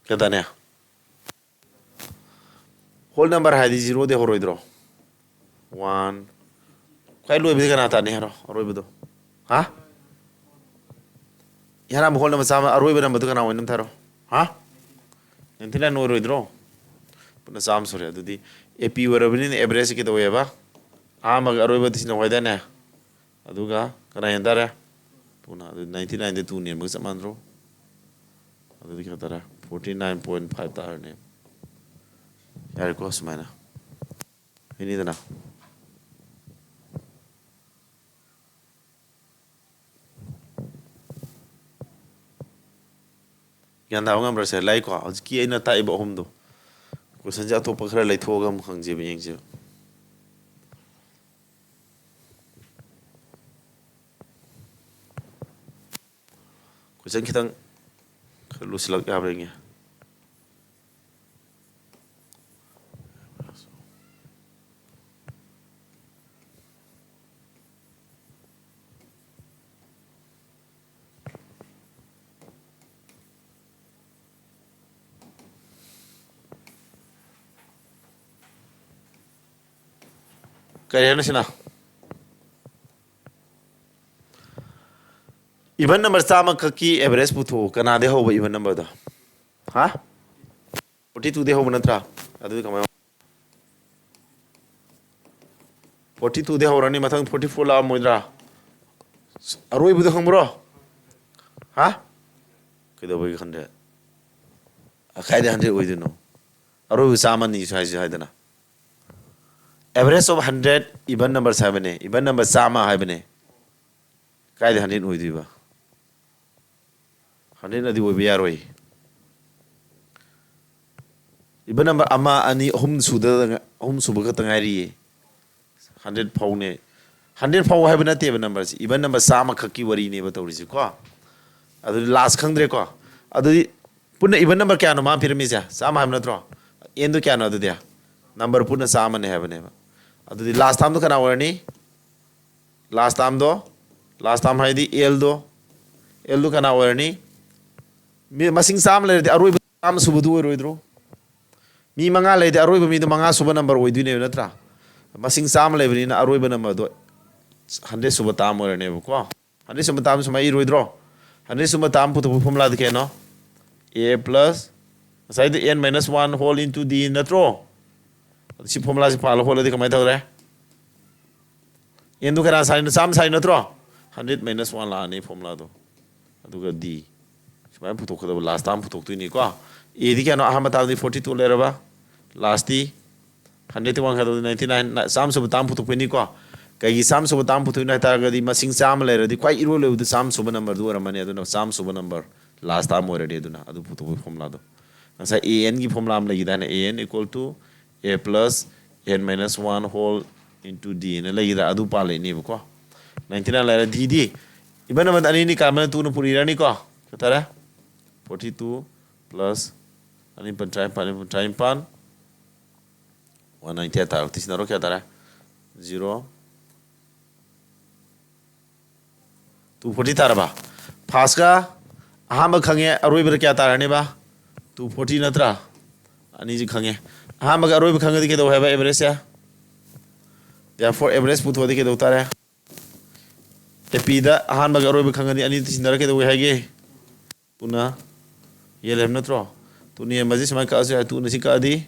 ꯀꯌꯥ ꯇꯥꯅꯤ? Whole number ꯍꯥꯏꯗꯤ zero ꯗꯩ ꯍꯧꯔꯣꯏꯗ꯭ꯔꯣ? One꯫ ꯈ꯭ꯋꯥꯏ ꯂꯣꯏꯕꯗꯤ ꯀꯅꯥ ꯇꯥꯅꯤ ꯍꯥꯏꯔꯣ? ꯑꯔꯣꯏꯕꯗꯣ꯫ ꯍꯥ? ꯏꯍꯥꯟ ꯍꯥꯟꯕ whole number ꯆꯥꯝꯃ, ꯑꯔꯣꯏꯕ number ꯗꯨ ꯀꯅꯥ ꯑꯣꯏꯅꯤ ꯑꯝꯇ ꯍꯥꯏꯔꯣ? ꯍꯥ? Ninety nine ꯑꯣꯏꯔꯣꯏꯗ꯭ꯔꯣ? ꯄꯨꯟꯅ ꯆꯥꯝꯃ ꯁꯨꯔꯦ꯫ ꯑꯗꯨꯗꯤ A P ꯑꯣꯏꯔꯕꯅꯤꯅ average ꯁꯤ ꯀꯩꯗꯧꯋꯦꯕ? ꯑꯍꯥꯟꯕꯒ ꯑꯔꯣꯏꯕꯗꯤ ꯁꯤꯟꯅꯧ ꯍꯥꯏꯗꯥꯏꯅꯦ? ꯑꯗꯨꯒ ꯀꯅꯥ ꯍꯦꯟ ꯇꯥꯔꯦ? ꯇꯨꯅ꯫ ꯑꯗꯨ ninety nineꯗ two ꯅꯦꯝꯕꯒ ꯆꯞ ꯃꯥꯟꯅꯗ꯭ꯔꯣ? ꯑꯗꯨꯗꯤ ꯀꯌꯥ ꯇꯥꯔꯦ? Forty nine point five ꯇꯥꯔꯅꯦ꯫ ꯌꯥꯔꯦꯀꯣ? ꯁꯨꯃꯥꯏꯅ ꯑꯅꯤꯗꯅ꯫ ꯒ꯭ꯌꯥꯟ ꯇꯥꯕ ꯉꯝꯕ꯭ꯔꯁꯦ? ꯂꯥꯛꯏꯀꯣ? ꯍꯧꯖꯤꯛꯀꯤ ꯑꯩꯅ ꯇꯥꯛꯏꯕ ꯑꯍꯨꯝꯗꯣ꯫ Questionꯁꯦ ꯑꯇꯣꯞꯄ ꯈꯔ ꯂꯩꯊꯣꯛꯑꯒ ꯑꯃꯨꯛ ꯍꯪꯁꯦꯕ, ꯌꯦꯡꯁꯦꯕ꯫ Question ꯈꯤꯇꯪ ꯈꯔ ꯂꯨꯁꯤꯜꯂꯛ ꯌꯥꯕ꯭ꯔꯥ ꯌꯦꯡꯒꯦ꯫ ꯀꯔꯤ ꯍꯥꯏꯅꯣ ꯁꯤꯅ? Even number ꯆꯥꯝꯃ ꯈꯛꯀꯤ average ꯄꯨꯊꯣꯛꯎ꯫ ꯀꯅꯥꯗꯩ ꯍꯧꯕ even numberꯗꯣ? ꯍꯥ? Forty twoꯗꯩ ꯍꯧꯕ ꯅꯠꯇ꯭ꯔꯥ? ꯑꯗꯨꯗꯤ ꯀꯃꯥꯏꯅ? Forty twoꯗꯩ ꯍꯧꯔꯅꯤ, ꯃꯊꯪ forty four ꯂꯥꯛꯑꯝꯃꯣꯏꯗ꯭ꯔꯥ? ꯑꯔꯣꯏꯕꯗꯣ ꯈꯪꯕ꯭ꯔꯣ? ꯍꯥ? ꯀꯩꯗꯧꯕꯒꯤ hundred? ꯀꯥꯏꯗꯩ hundred ꯑꯣꯏꯗꯣꯏꯅꯣ? ꯑꯔꯣꯏꯕ ꯆꯥꯝꯃꯅꯤꯁꯨ ꯍꯥꯏꯁꯨ ꯍꯥꯏꯗꯅ꯫ Average of hundred even numbers ꯍꯥꯏꯕꯅꯦ, even number ꯆꯥꯝꯃ ꯍꯥꯏꯕꯅꯦ꯫ ꯀꯥꯏꯗꯩ hundred ꯑꯣꯏꯗꯣꯏꯕ? Hundredꯅꯗꯤ ꯑꯣꯏꯕ ꯌꯥꯔꯣꯏ꯫ Even number ꯑꯃ, ꯑꯅꯤ, ꯑꯍꯨꯝ ꯁꯨꯗ, ꯑꯍꯨꯝ ꯁꯨꯕ ꯈꯛꯇ ꯉꯥꯏꯔꯤꯌꯦ꯫ Hundred ꯐꯥꯎꯅꯦ꯫ Hundred ꯐꯥꯎ ꯍꯥꯏꯕ ꯅꯠꯇꯦꯕ numberꯁꯦ, even number ꯆꯥꯝꯃ ꯈꯛꯀꯤ ꯋꯥꯔꯤꯅꯦꯕ ꯇꯧꯔꯤꯁꯦꯀꯣ꯫ ꯑꯗꯨꯗꯤ last ꯈꯪꯗ꯭ꯔꯦꯀꯣ꯫ ꯑꯗꯨꯗꯤ ꯄꯨꯟꯅ even number ꯀꯌꯥꯅꯣ ꯃꯥ ꯄꯤꯔꯝꯃꯤꯁꯦ? ꯆꯥꯝꯃ ꯍꯥꯏꯕ ꯅꯠꯇ꯭ꯔꯣ? Nꯗꯣ ꯀꯌꯥꯅꯣ ꯑꯗꯨꯗꯤ? Number ꯄꯨꯟꯅ ꯆꯥꯝꯃꯅꯦ ꯍꯥꯏꯕꯅꯦꯕ꯫ ꯑꯗꯨꯗꯤ last termꯗꯣ ꯀꯅꯥ ꯑꯣꯏꯔꯅꯤ? Last termꯗꯣ, last term ꯍꯥꯏꯗꯤ Lꯗꯣ, Lꯗꯣ ꯀꯅꯥ ꯑꯣꯏꯔꯅꯤ? ꯃꯤ ꯃꯁꯤꯡ ꯆꯥꯝꯃ ꯂꯩꯔꯗꯤ ꯑꯔꯣꯏꯕ ꯆꯥꯝꯃ ꯁꯨꯕꯗꯨ ꯑꯣꯏꯔꯣꯏꯗ꯭ꯔꯣ? ꯃꯤ ꯃꯉꯥ ꯂꯩꯔꯗꯤ ꯑꯔꯣꯏꯕ ꯃꯤꯗꯣ ꯃꯉꯥ ꯁꯨꯕ number ꯑꯣꯏꯗꯣꯏꯅꯦꯕ, ꯅꯠꯇ꯭ꯔꯥ? ꯃꯁꯤꯡ ꯆꯥꯝꯃ ꯂꯩꯕꯅꯤꯅ ꯑꯔꯣꯏꯕ numberꯗꯣ hundred ꯁꯨꯕ term ꯑꯣꯏꯔꯅꯦꯕꯀꯣ꯫ Hundred ꯁꯨꯕ term ꯁꯨꯃꯥꯏꯅ ꯏꯔꯣꯏꯗ꯭ꯔꯣ? Hundred ꯁꯨꯕ term ꯄꯨꯊꯣꯛꯄ formulaꯗꯤ ꯀꯩꯅꯣ? A plus ꯉꯁꯥꯏꯗꯣ n minus one whole into d ꯅꯠꯇ꯭ꯔꯣ? ꯑꯗꯨ ꯁꯤ formulaꯁꯤ ꯄꯥꯜꯂ ꯍꯣꯠꯂꯗꯤ ꯀꯃꯥꯏꯅ ꯇꯧꯔꯦ? ꯑꯦꯟꯗꯨ ꯀꯅꯥ ꯁꯥꯔꯤꯅꯣ? ꯆꯥꯝꯃ ꯁꯥꯔꯤ ꯅꯠꯇ꯭ꯔꯣ? ꯍꯟꯗ꯭ꯔꯦꯠ ꯃꯥꯏꯅꯁ ꯋꯥꯟ ꯂꯥꯛꯑꯅꯤ ꯐꯣꯔꯃꯨꯂꯥꯗꯣ꯫ ꯑꯗꯨꯒ ꯗꯤ ꯁꯨꯃꯥꯏꯅ ꯄꯨꯊꯣꯛꯀꯗꯕ, ꯂꯥꯁ ꯇꯥꯝ ꯄꯨꯊꯣꯛꯇꯣꯏꯅꯤꯀꯣ꯫ ꯑꯦꯗꯤ ꯀꯌꯥꯅꯣ? ꯑꯍꯥꯟꯕ ꯇꯥꯝꯗꯤ ꯐꯣꯔꯇꯤ ꯇꯨ ꯂꯩꯔꯕ, ꯂꯥꯁꯇꯤ ꯍꯟꯗ꯭ꯔꯦꯠꯇꯤ ꯋꯥꯟ ꯈꯥꯏꯗꯣꯛꯑꯗꯤ ꯅꯥꯏꯟꯇꯤ ꯅꯥꯏꯟ, ꯆꯥꯝꯃ ꯁꯨꯕ ꯇꯥꯝ ꯄꯨꯊꯣꯛꯄꯩꯅꯤꯀꯣ꯫ ꯀꯩꯒꯤ ꯆꯥꯝꯃ ꯁꯨꯕ ꯇꯥꯝ ꯄꯨꯊꯣꯛꯏꯅꯣ ꯍꯥꯏ ꯇꯥꯔꯒꯗꯤ, ꯃꯁꯤꯡ ꯆꯥꯝꯃ ꯂꯩꯔꯗꯤ ꯈ꯭ꯋꯥꯏ ꯏꯔꯣꯏ ꯂꯣꯏꯕꯗ ꯆꯥꯝꯃ ꯁꯨꯕ ꯅꯝꯕꯔꯗꯨ ꯑꯣꯏꯔꯝꯃꯅꯤ꯫ ꯑꯗꯨꯅ ꯆꯥꯝꯃ ꯁꯨꯕ ꯅꯝꯕꯔ ꯂꯥꯁ ꯇꯥꯝ ꯑꯣꯏꯔꯗꯤ, ꯑꯗꯨꯅ ꯑꯗꯨ ꯄꯨꯊꯣꯛꯄꯒꯤ ꯐꯣꯔꯃꯨꯂꯥꯗꯣ꯫ ꯉꯁꯥꯏ ꯑꯦ ꯑꯦꯟꯒꯤ ꯐꯣꯔꯃꯨꯂꯥ ꯑꯃ ꯂꯩꯈꯤꯗꯥꯏꯅꯦ? A N equal to A plus N minus one whole into D ꯑꯅ ꯂꯩꯈꯤꯗ, ꯑꯗꯨ ꯄꯥꯜꯂꯛꯏꯅꯦꯕꯀꯣ꯫ ꯅꯥꯏꯟꯇꯤ ꯅꯥꯏꯟ ꯂꯩꯔꯦ꯫ ꯗꯤꯗꯤ ꯏꯚꯟ ꯅꯝꯕꯔ ꯑꯅꯤꯅꯤ, ꯀꯥꯔꯕꯟ ꯇꯨꯅ ꯄꯨꯔꯤꯔꯅꯤꯀꯣ꯫ ꯀꯌꯥ ꯇꯥꯔꯦ? ꯐꯣꯔꯇꯤ ꯇꯨ ꯄ꯭ꯂꯁ ꯑꯅꯤ ꯄꯟ ꯇꯔꯥꯅꯤꯄꯥꯟ, ꯑꯅꯤ ꯄꯟ ꯇꯔꯥꯅꯤꯄꯥꯟ, ꯋꯥꯟ ꯅꯥꯏꯟꯇꯤ ꯇꯥꯔꯦ꯫ ꯇꯤꯁꯤꯟꯅꯔꯣ, ꯀꯌꯥ ꯇꯥꯔꯦ? ꯖꯤꯔꯣ꯫ ꯇꯨ ꯐꯣꯔꯇꯤ ꯇꯥꯔꯕ? ꯐꯥꯔꯁꯀ ꯑꯍꯥꯟꯕ ꯈꯪꯉꯦ, ꯑꯔꯣꯏꯕꯗ ꯀꯌꯥ ꯇꯥꯔꯅꯦꯕ? ꯇꯨ ꯐꯣꯔꯇꯤ ꯅꯠꯇ꯭ꯔꯥ? ꯑꯅꯤꯁꯤ ꯈꯪꯉꯦ꯫ ꯑꯍꯥꯟꯕꯒ ꯑꯔꯣꯏꯕ ꯈꯪꯉꯗꯤ ꯀꯩꯗꯧ ꯍꯥꯏꯕ? ꯑꯦꯚꯔꯦꯖꯁꯦ? Therefore, average ꯄꯨꯊꯣꯛꯑꯗꯤ ꯀꯩꯗꯧ ꯇꯥꯔꯦ? ꯑꯦ ꯄꯤꯗ ꯑꯍꯥꯟꯕꯒ ꯑꯔꯣꯏꯕ ꯈꯪꯉꯗꯤ ꯑꯅꯤ ꯇꯤꯁꯤꯟꯅꯔ ꯀꯩꯗꯧꯋꯦ ꯍꯥꯏꯒꯦ? ꯇꯨꯅ ꯌꯦꯜꯂꯦ ꯍꯥꯏꯕ ꯅꯠꯇ꯭ꯔꯣ? ꯇꯨꯅ ꯌꯦꯟꯕꯁꯦ ꯁꯨꯃꯥꯏꯅ ꯀꯛꯑꯁꯨ ꯌꯥꯏ꯫ ꯇꯨꯅ ꯁꯤ ꯀꯛꯑꯗꯤ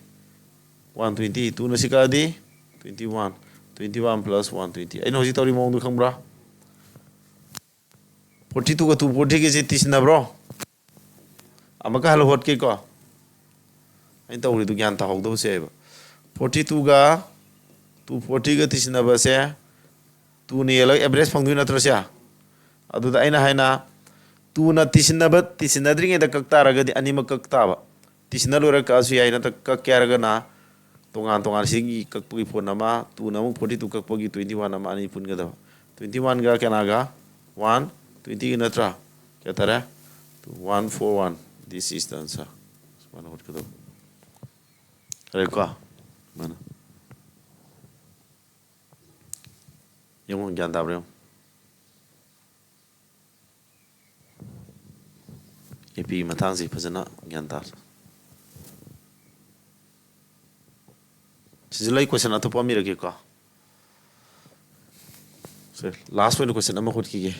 ꯋꯥꯟ ꯇ꯭ꯋꯦꯟꯇꯤ, ꯇꯨꯅ ꯁꯤ ꯀꯛꯑꯗꯤ twenty one, twenty one plus one twenty. ꯑꯩꯅ ꯍꯧꯖꯤꯛ ꯇꯧꯔꯤ ꯃꯑꯣꯡꯗꯣ ꯈꯪꯕ꯭ꯔꯥ? ꯐꯣꯔꯇꯤ ꯇꯨꯒ ꯇꯨ ꯐꯣꯔꯇꯤꯒꯁꯦ ꯇꯤꯁꯤꯟꯅꯕ꯭ꯔꯣ? ꯑꯃꯨꯛꯀ ꯍꯜꯂ ꯍꯣꯠꯀꯦꯀꯣ꯫ ꯑꯩꯅ ꯇꯧꯔꯤꯗꯨ ꯒ꯭ꯌꯥꯟ ꯇꯥꯍꯧꯗꯕꯁꯦ ꯍꯥꯏꯕ꯫ ꯐꯣꯔꯇꯤ ꯇꯨꯒ ꯇꯨ ꯐꯣꯔꯇꯤꯒ ꯇꯤꯁꯤꯟꯅꯕꯁꯦ ꯇꯨꯅ ꯌꯦꯜꯂꯒ ꯑꯦꯚꯔꯦꯖ ꯐꯪꯗꯣꯏ ꯅꯠꯇ꯭ꯔꯣ ꯁꯦ? ꯑꯗꯨꯗ ꯑꯩꯅ ꯍꯥꯏꯅ ꯇꯨꯅ ꯇꯤꯁꯤꯟꯅꯕ, ꯇꯤꯁꯤꯟꯅꯗ꯭ꯔꯤꯉꯩꯗ ꯀꯛ ꯇꯥꯔꯒꯗꯤ ꯑꯅꯤꯃꯛ ꯀꯛ ꯇꯥꯕ꯫ ꯇꯤꯁꯤꯟꯅ ꯂꯣꯏꯔꯒ ꯀꯛꯑꯁꯨ ꯌꯥꯏ, ꯅꯠꯇ꯭ꯔꯒ ꯀꯛꯀꯦ ꯍꯥꯏꯔꯒꯅ ꯇꯣꯉꯥꯟ ꯇꯣꯉꯥꯟ ꯁꯤꯒꯤ ꯀꯛꯄꯒꯤ ꯐꯣꯟ ꯑꯃ, ꯇꯨꯅ ꯑꯃꯨꯛ ꯐꯣꯔꯇꯤ ꯇꯨ ꯀꯛꯄꯒꯤ ꯇ꯭ꯋꯦꯟꯇꯤ ꯋꯥꯟ ꯑꯃ, ꯑꯅꯤ ꯄꯨꯟꯒꯗꯕ꯫ ꯇ꯭ꯋꯦꯟꯇꯤ ꯋꯥꯟꯒ ꯀꯅꯥꯒ? ꯋꯥꯟ ꯇ꯭ꯋꯦꯟꯇꯤꯒ ꯅꯠꯇ꯭ꯔꯥ? ꯀꯌꯥ ꯇꯥꯔꯦ? One four one. This is the answer. ꯁꯨꯃꯥꯏꯅ ꯍꯣꯠꯀꯗꯕ꯫ ꯌꯥꯔꯦꯀꯣ? ꯁꯨꯃꯥꯏꯅ꯫ ꯌꯦꯡꯉꯣ, ꯒ꯭ꯌꯥꯟ ꯇꯥꯕ꯭ꯔꯥ ꯌꯦꯡꯉꯣ꯫ ꯑꯦ ꯄꯤꯒꯤ ꯃꯇꯥꯡꯁꯤ ꯐꯖꯅ ꯒ꯭ꯌꯥꯟ ꯇꯥꯔꯦ꯫ ꯁꯤꯁꯨ ꯂꯩ, ꯀꯣꯏꯁꯟ ꯑꯇꯣꯞꯄ ꯑꯃ ꯏꯔꯛꯀꯦꯀꯣ꯫ ꯁꯦ, ꯂꯥꯁ ꯑꯣꯏꯅ ꯀꯣꯏꯁꯟ ꯑꯃ ꯍꯣꯠꯈꯤꯒꯦ꯫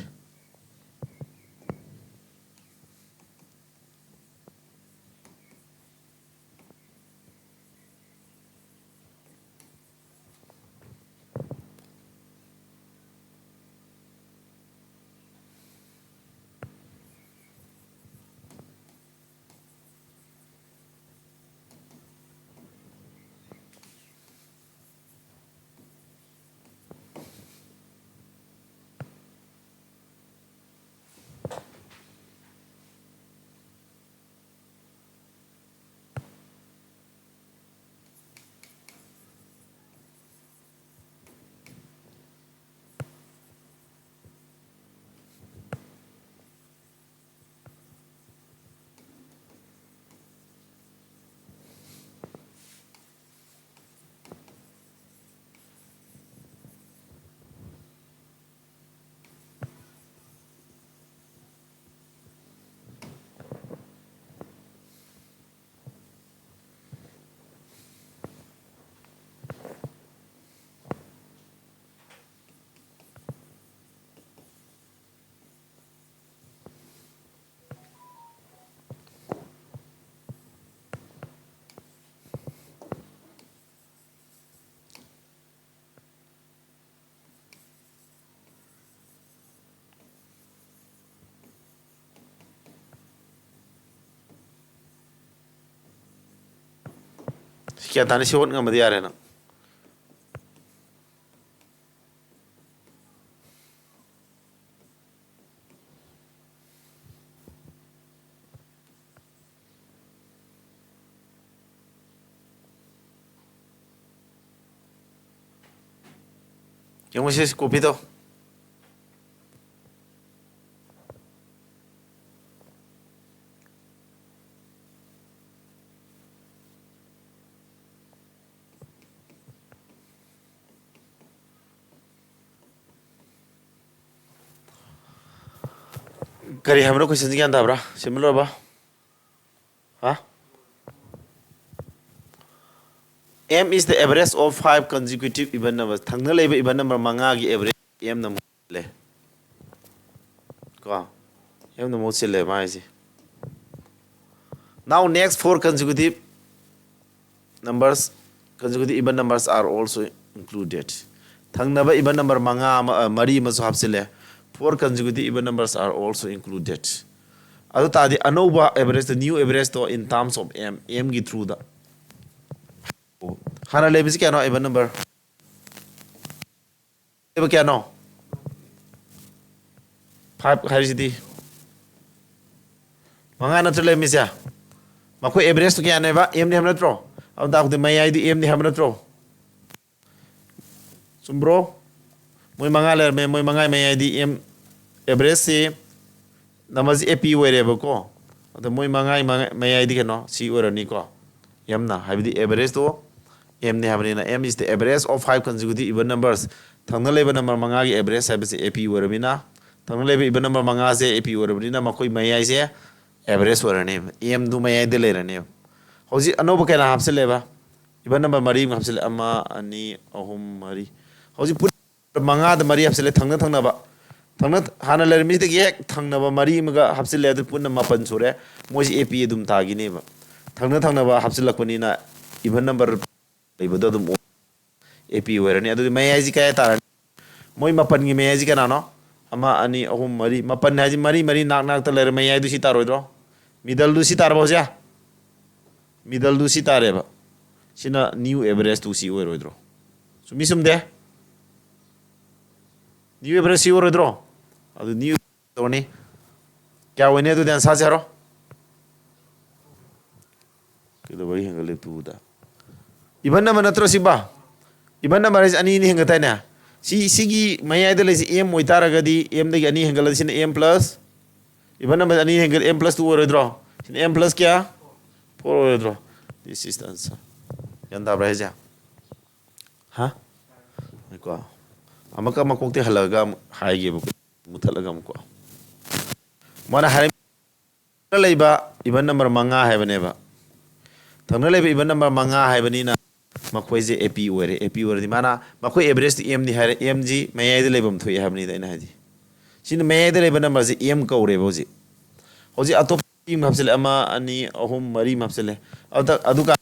ꯁꯤ ꯒ꯭ꯌꯥꯟ ꯇꯥꯅꯤ, ꯁꯤ ꯍꯣꯠ ꯉꯝꯃꯗꯤ ꯌꯥꯔꯦ ꯅꯪ꯫ ꯌꯦꯡꯉꯨꯁꯦ, ꯁꯤ copy ꯇꯧ꯫ ꯀꯔꯤ ꯍꯥꯏꯕꯅꯣ question ꯁꯤ? ꯒ꯭ꯌꯥꯟ ꯇꯥꯕ꯭ꯔꯥ? ꯁꯤꯃ ꯂꯣꯏꯔꯕ? ꯍꯥ? M is the average of five consecutive even numbers. ꯊꯪꯅ ꯂꯩꯕ even number ꯃꯉꯥꯒꯤ average M ꯅ ꯃꯍꯨꯠ ꯁꯤꯜꯂꯦ꯫ ꯀꯣ? M ꯅ ꯃꯍꯨꯠ ꯁꯤꯜꯂꯦ ꯃꯥꯒꯤꯁꯦ꯫ Now next four consecutive numbers, consecutive even numbers are also included. ꯊꯪꯅꯕ even number ꯃꯉꯥ ꯑꯃ, ꯑ, ꯃꯔꯤ ꯑꯃꯁꯨ ꯍꯥꯞꯆꯤꯜꯂꯦ꯫ Four consecutive even numbers are also included. ꯑꯗꯨ ꯇꯥꯔꯗꯤ ꯑꯅꯧꯕ average to, new average to in terms of M, M ꯒꯤ through ꯗ꯫ ꯍꯥꯟꯅ ꯂꯩꯕꯁꯤ ꯀꯌꯥꯅꯣ even number? ꯂꯩꯕ ꯀꯌꯥꯅꯣ? Five ꯍꯥꯏꯔꯤꯁꯤꯗꯤ ꯃꯉꯥ ꯅꯠꯇ꯭ꯔ ꯂꯩꯔꯝꯃꯤꯁꯦ? ꯃꯈꯣꯏ average ꯇꯣ ꯀꯌꯥꯅꯦꯕ? M ꯅꯦ ꯍꯥꯏꯕ ꯅꯠꯇ꯭ꯔꯣ? ꯑꯗꯨ ꯇꯥꯛꯄꯗꯤ ꯃꯌꯥꯏꯗꯤ M ꯅꯦ ꯍꯥꯏꯕ ꯅꯠꯇ꯭ꯔꯣ? ꯆꯨꯝꯕ꯭ꯔꯣ? ꯃꯣꯏ ꯃꯉꯥ ꯂꯩꯔꯝꯃꯦ, ꯃꯣꯏ ꯃꯉꯥꯒꯤ ꯃꯌꯥꯏꯗꯤ M, average ꯁꯤ number ꯁꯤ A P ꯑꯣꯏꯔꯦꯕꯀꯣ꯫ ꯑꯗꯣ ꯃꯣꯏ ꯃꯉꯥꯒꯤ ꯃꯉꯥ-, ꯃꯌꯥꯏꯗꯤ ꯀꯩꯅꯣ? C ꯑꯣꯏꯔꯅꯤꯀꯣ꯫ M ꯅ, ꯍꯥꯏꯕꯗꯤ average ꯇꯣ M ꯅꯦ ꯍꯥꯏꯕꯅꯤꯅ, M is the average of five consecutive even numbers. ꯊꯪꯅ ꯂꯩꯕ number ꯃꯉꯥꯒꯤ average ꯍꯥꯏꯕꯁꯤ A P ꯑꯣꯏꯔꯕꯅꯤꯅ, ꯊꯪꯅ ꯂꯩꯕ even number ꯃꯉꯥꯁꯦ A P ꯑꯣꯏꯔꯕꯅꯤꯅ, ꯃꯈꯣꯏ ꯃꯌꯥꯏꯁꯦ average ꯑꯣꯏꯔꯅꯦꯕ, M ꯗꯨ ꯃꯌꯥꯏꯗ ꯂꯩꯔꯅꯦꯕ꯫ ꯍꯧꯖꯤꯛ ꯑꯅꯧꯕ ꯀꯌꯥ ꯍꯥꯞꯆꯤꯜꯂꯦꯕ? Even number ꯃꯔꯤ ꯑꯃ ꯍꯥꯞꯆꯤꯜꯂꯦ, ꯑꯃ, ꯑꯅꯤ, ꯑꯍꯨꯝ, ꯃꯔꯤ꯫ ꯍꯧꯖꯤꯛ ꯄꯨꯟꯅ ꯃꯉꯥꯗ ꯃꯔꯤ ꯍꯥꯞꯆꯤꯜꯂꯦ, ꯊꯪꯅ ꯊꯪꯅꯕ꯫ ꯊꯪꯅ, ꯍꯥꯟꯅ ꯂꯩꯔꯝꯃꯤꯁꯤꯗꯒꯤ ꯍꯦꯛ ꯊꯪꯅꯕ ꯃꯔꯤ ꯑꯃꯒ ꯍꯥꯞꯆꯤꯜꯂꯦ, ꯑꯗꯨ ꯄꯨꯟꯅ ꯃꯥꯄꯟ ꯁꯨꯔꯦ꯫ ꯃꯣꯏꯁꯤ A P ꯑꯗꯨꯝ ꯇꯥꯈꯤꯅꯦꯕ꯫ ꯊꯪꯅ ꯊꯪꯅꯕ ꯍꯥꯞꯆꯤꯜꯂꯛꯄꯅꯤꯅ even number ꯂꯩꯕꯗꯣ ꯑꯗꯨꯝ ꯑꯣꯏ-, A P ꯑꯣꯏꯔꯅꯤ꯫ ꯑꯗꯨꯗꯤ ꯃꯌꯥꯏꯁꯤ ꯀꯌꯥ ꯇꯥꯔꯅꯤ? ꯃꯣꯏ ꯃꯥꯄꯟꯒꯤ ꯃꯌꯥꯏꯁꯤ ꯀꯅꯥꯅꯣ? ꯑꯃ, ꯑꯅꯤ, ꯑꯍꯨꯝ, ꯃꯔꯤ꯫ ꯃꯥꯄꯟ ꯍꯥꯏꯁꯤ ꯃꯔꯤ ꯃꯔꯤ ꯅꯥꯛ ꯅꯥꯛꯇ ꯂꯩꯔꯦ꯫ ꯃꯌꯥꯏꯗꯨ ꯁꯤ ꯇꯥꯔꯣꯏꯗ꯭ꯔꯣ? Middle ꯗꯨ ꯁꯤ ꯇꯥꯔꯕ ꯍꯧꯖꯤꯛ? Middle ꯗꯨ ꯁꯤ ꯇꯥꯔꯦꯕ꯫ ꯁꯤꯅ new average ꯇꯨ ꯁꯤ ꯑꯣꯏꯔꯣꯏꯗ꯭ꯔꯣ? ꯆꯨꯝꯃꯤ ꯆꯨꯝꯗꯦ? New average ꯁꯤ ꯑꯣꯏꯔꯣꯏꯗ꯭ꯔꯣ? ꯑꯗꯨ new ꯇꯧꯔꯅꯤ꯫ ꯀꯌꯥ ꯑꯣꯏꯅꯤ ꯑꯗꯨꯗꯤ answer ꯁꯦ ꯍꯥꯏꯔꯣ꯫ ꯀꯩꯗꯧꯕꯒꯤ ꯍꯦꯟꯒꯠꯂꯦ ꯇꯨꯗ? Even number ꯅꯠꯇ꯭ꯔꯣ ꯁꯤꯕ? Even number ꯍꯥꯏꯁꯦ ꯑꯅꯤꯅꯤ ꯍꯦꯟꯒꯠꯇꯥꯏꯅꯦ? ꯁꯤ, ꯁꯤꯒꯤ ꯃꯌꯥꯏꯗ ꯂꯩꯁꯦ m ꯑꯣꯏꯇꯥꯔꯒꯗꯤ, m ꯗꯒꯤ ꯑꯅꯤ ꯍꯦꯟꯒꯠꯂꯗꯤ ꯁꯤꯅ m plus, even number ꯑꯅꯤ ꯍꯦꯟꯒꯠ, m plus two ꯑꯣꯏꯔꯣꯏꯗ꯭ꯔꯣ? ꯁꯤꯅ m plus ꯀꯌꯥ? Four ꯑꯣꯏꯔꯣꯏꯗ꯭ꯔꯣ? This is the answer. ꯒ꯭ꯌꯥꯟ ꯇꯥꯕ꯭ꯔꯥ ꯍꯥꯏꯁꯦ? ꯍꯥ? ꯉꯥꯏꯈꯣ꯫ ꯑꯃꯨꯛꯀ ꯃꯀꯣꯛꯇꯩ ꯍꯜꯂꯒ ꯑꯃꯨꯛ ꯍꯥꯏꯒꯦꯕꯀꯣ꯫ ꯃꯨꯊꯠꯂꯒ ꯑꯃꯨꯛꯀꯣ꯫ ꯃꯥꯅ ꯍꯥꯏꯔꯝ-, ꯂꯩꯕ even number ꯃꯉꯥ ꯍꯥꯏꯕꯅꯦꯕ꯫ ꯊꯪꯅ ꯂꯩꯕ even number ꯃꯉꯥ ꯍꯥꯏꯕꯅꯤꯅ ꯃꯈꯣꯏꯁꯦ A P ꯑꯣꯏꯔꯦ꯫ A P ꯑꯣꯏꯔꯗꯤ ꯃꯥꯅ ꯃꯈꯣꯏ average ꯇꯨ m ꯅꯤ ꯍꯥꯏꯔꯦ꯫ M ꯁꯤ ꯃꯌꯥꯏꯗ ꯂꯩꯐꯝ ꯊꯣꯛꯑꯦ ꯍꯥꯏꯕꯅꯤꯗ ꯑꯩꯅ ꯍꯥꯏꯗꯤ꯫ ꯁꯤꯅ ꯃꯌꯥꯏꯗ ꯂꯩꯕ number ꯁꯦ m ꯀꯧꯔꯦꯕ ꯍꯧꯖꯤꯛ꯫ ꯍꯧꯖꯤꯛ ꯑꯇꯣꯞꯄ ꯑꯃ ꯍꯥꯞꯆꯤꯜꯂꯦ, ꯑꯃ, ꯑꯅꯤ, ꯑꯍꯨꯝ, ꯃꯔꯤ ꯑꯃ ꯍꯥꯞꯆꯤꯜꯂꯦ꯫ ꯑꯗꯨꯗ, ꯑꯗꯨꯀꯥꯟ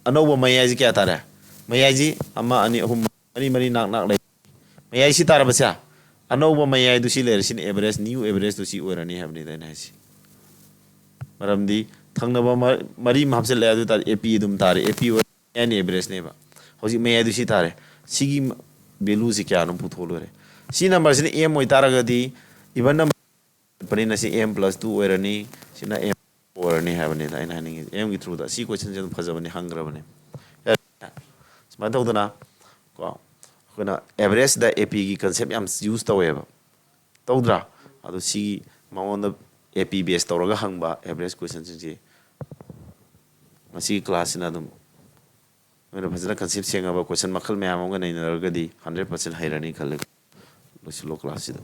ꯑꯅꯧꯕ ꯃꯌꯥꯏꯁꯤ ꯀꯌꯥ ꯇꯥꯔꯦ? ꯃꯌꯥꯏꯁꯤ ꯑꯃ, ꯑꯅꯤ, ꯑꯍꯨꯝ, ꯃꯔꯤ, ꯃꯔꯤ ꯅꯥꯛ ꯅꯥꯛ ꯂꯩ꯫ ꯃꯌꯥꯏ ꯁꯤ ꯇꯥꯔꯕꯁꯦ? ꯑꯅꯧꯕ ꯃꯌꯥꯏꯗꯨ ꯁꯤ ꯂꯩꯔꯦ, ꯁꯤꯅ average, new average ꯇꯨ ꯁꯤ ꯑꯣꯏꯔꯅꯤ ꯍꯥꯏꯕꯅꯤꯗ ꯑꯩꯅ ꯍꯥꯏꯁꯦ꯫ ꯃꯔꯝꯗꯤ ꯊꯪꯅꯕ ꯃ-, ꯃꯔꯤ ꯑꯃ ꯍꯥꯞꯆꯤꯜꯂꯛꯑꯦ, ꯑꯗꯨ ꯇꯥꯔꯗꯤ A P ꯑꯗꯨꯝ ꯇꯥꯔꯦ, A P ꯑꯣꯏꯔꯦ, ꯃꯌꯥꯏꯅ average ꯅꯦꯕ꯫ ꯍꯧꯖꯤꯛ ꯃꯌꯥꯏꯗꯨ ꯁꯤ ꯇꯥꯔꯦ꯫ ꯁꯤꯒꯤ value ꯁꯤ ꯀꯌꯥꯅꯣ ꯄꯨꯊꯣꯛꯑ ꯂꯣꯏꯔꯦ꯫ ꯁꯤ number ꯁꯤꯅ m ꯑꯣꯏꯇꯥꯔꯒꯗꯤ even number ꯆꯠꯄꯅꯤꯅ ꯁꯤ m plus two ꯑꯣꯏꯔꯅꯤ, ꯁꯤꯅ m ꯑꯣꯏꯔꯅꯤ ꯍꯥꯏꯕꯅꯤꯗ ꯑꯩꯅ ꯍꯥꯏꯅꯤꯡꯉꯤꯁꯦ꯫ M ꯒꯤ through ꯗ ꯁꯤ question ꯁꯦ ꯑꯗꯨꯝ ꯐꯖꯕꯅꯤ, ꯍꯪꯈ꯭ꯔꯕꯅꯤ꯫ ꯁꯨꯃꯥꯏꯅ ꯇꯧꯗꯅ ꯀꯣ, ꯑꯩꯈꯣꯏꯅ average ꯗ A P ꯒꯤ concept ꯌꯥꯝ use ꯇꯧꯋꯦꯕ, ꯇꯧꯗ꯭ꯔꯥ? ꯑꯗꯣ ꯁꯤꯒꯤ ꯃꯉꯣꯟꯗ A P base ꯇꯧꯔꯒ ꯍꯪꯕ average question ꯁꯤꯡꯁꯤ ꯉꯁꯤꯒꯤ class ꯁꯤꯅ ꯑꯗꯨꯝ ꯅꯣꯏꯅ ꯐꯖꯅ concept ꯁꯦꯡꯉꯕ, question ꯃꯈꯜ ꯃꯌꯥꯝ ꯑꯃꯒ ꯅꯩꯅꯔꯒꯗꯤ hundred percent ꯍꯩꯔꯅꯤ ꯈꯜꯂꯦ꯫ ꯂꯣꯏꯁꯤꯜꯂꯣ class ꯁꯤꯗ꯫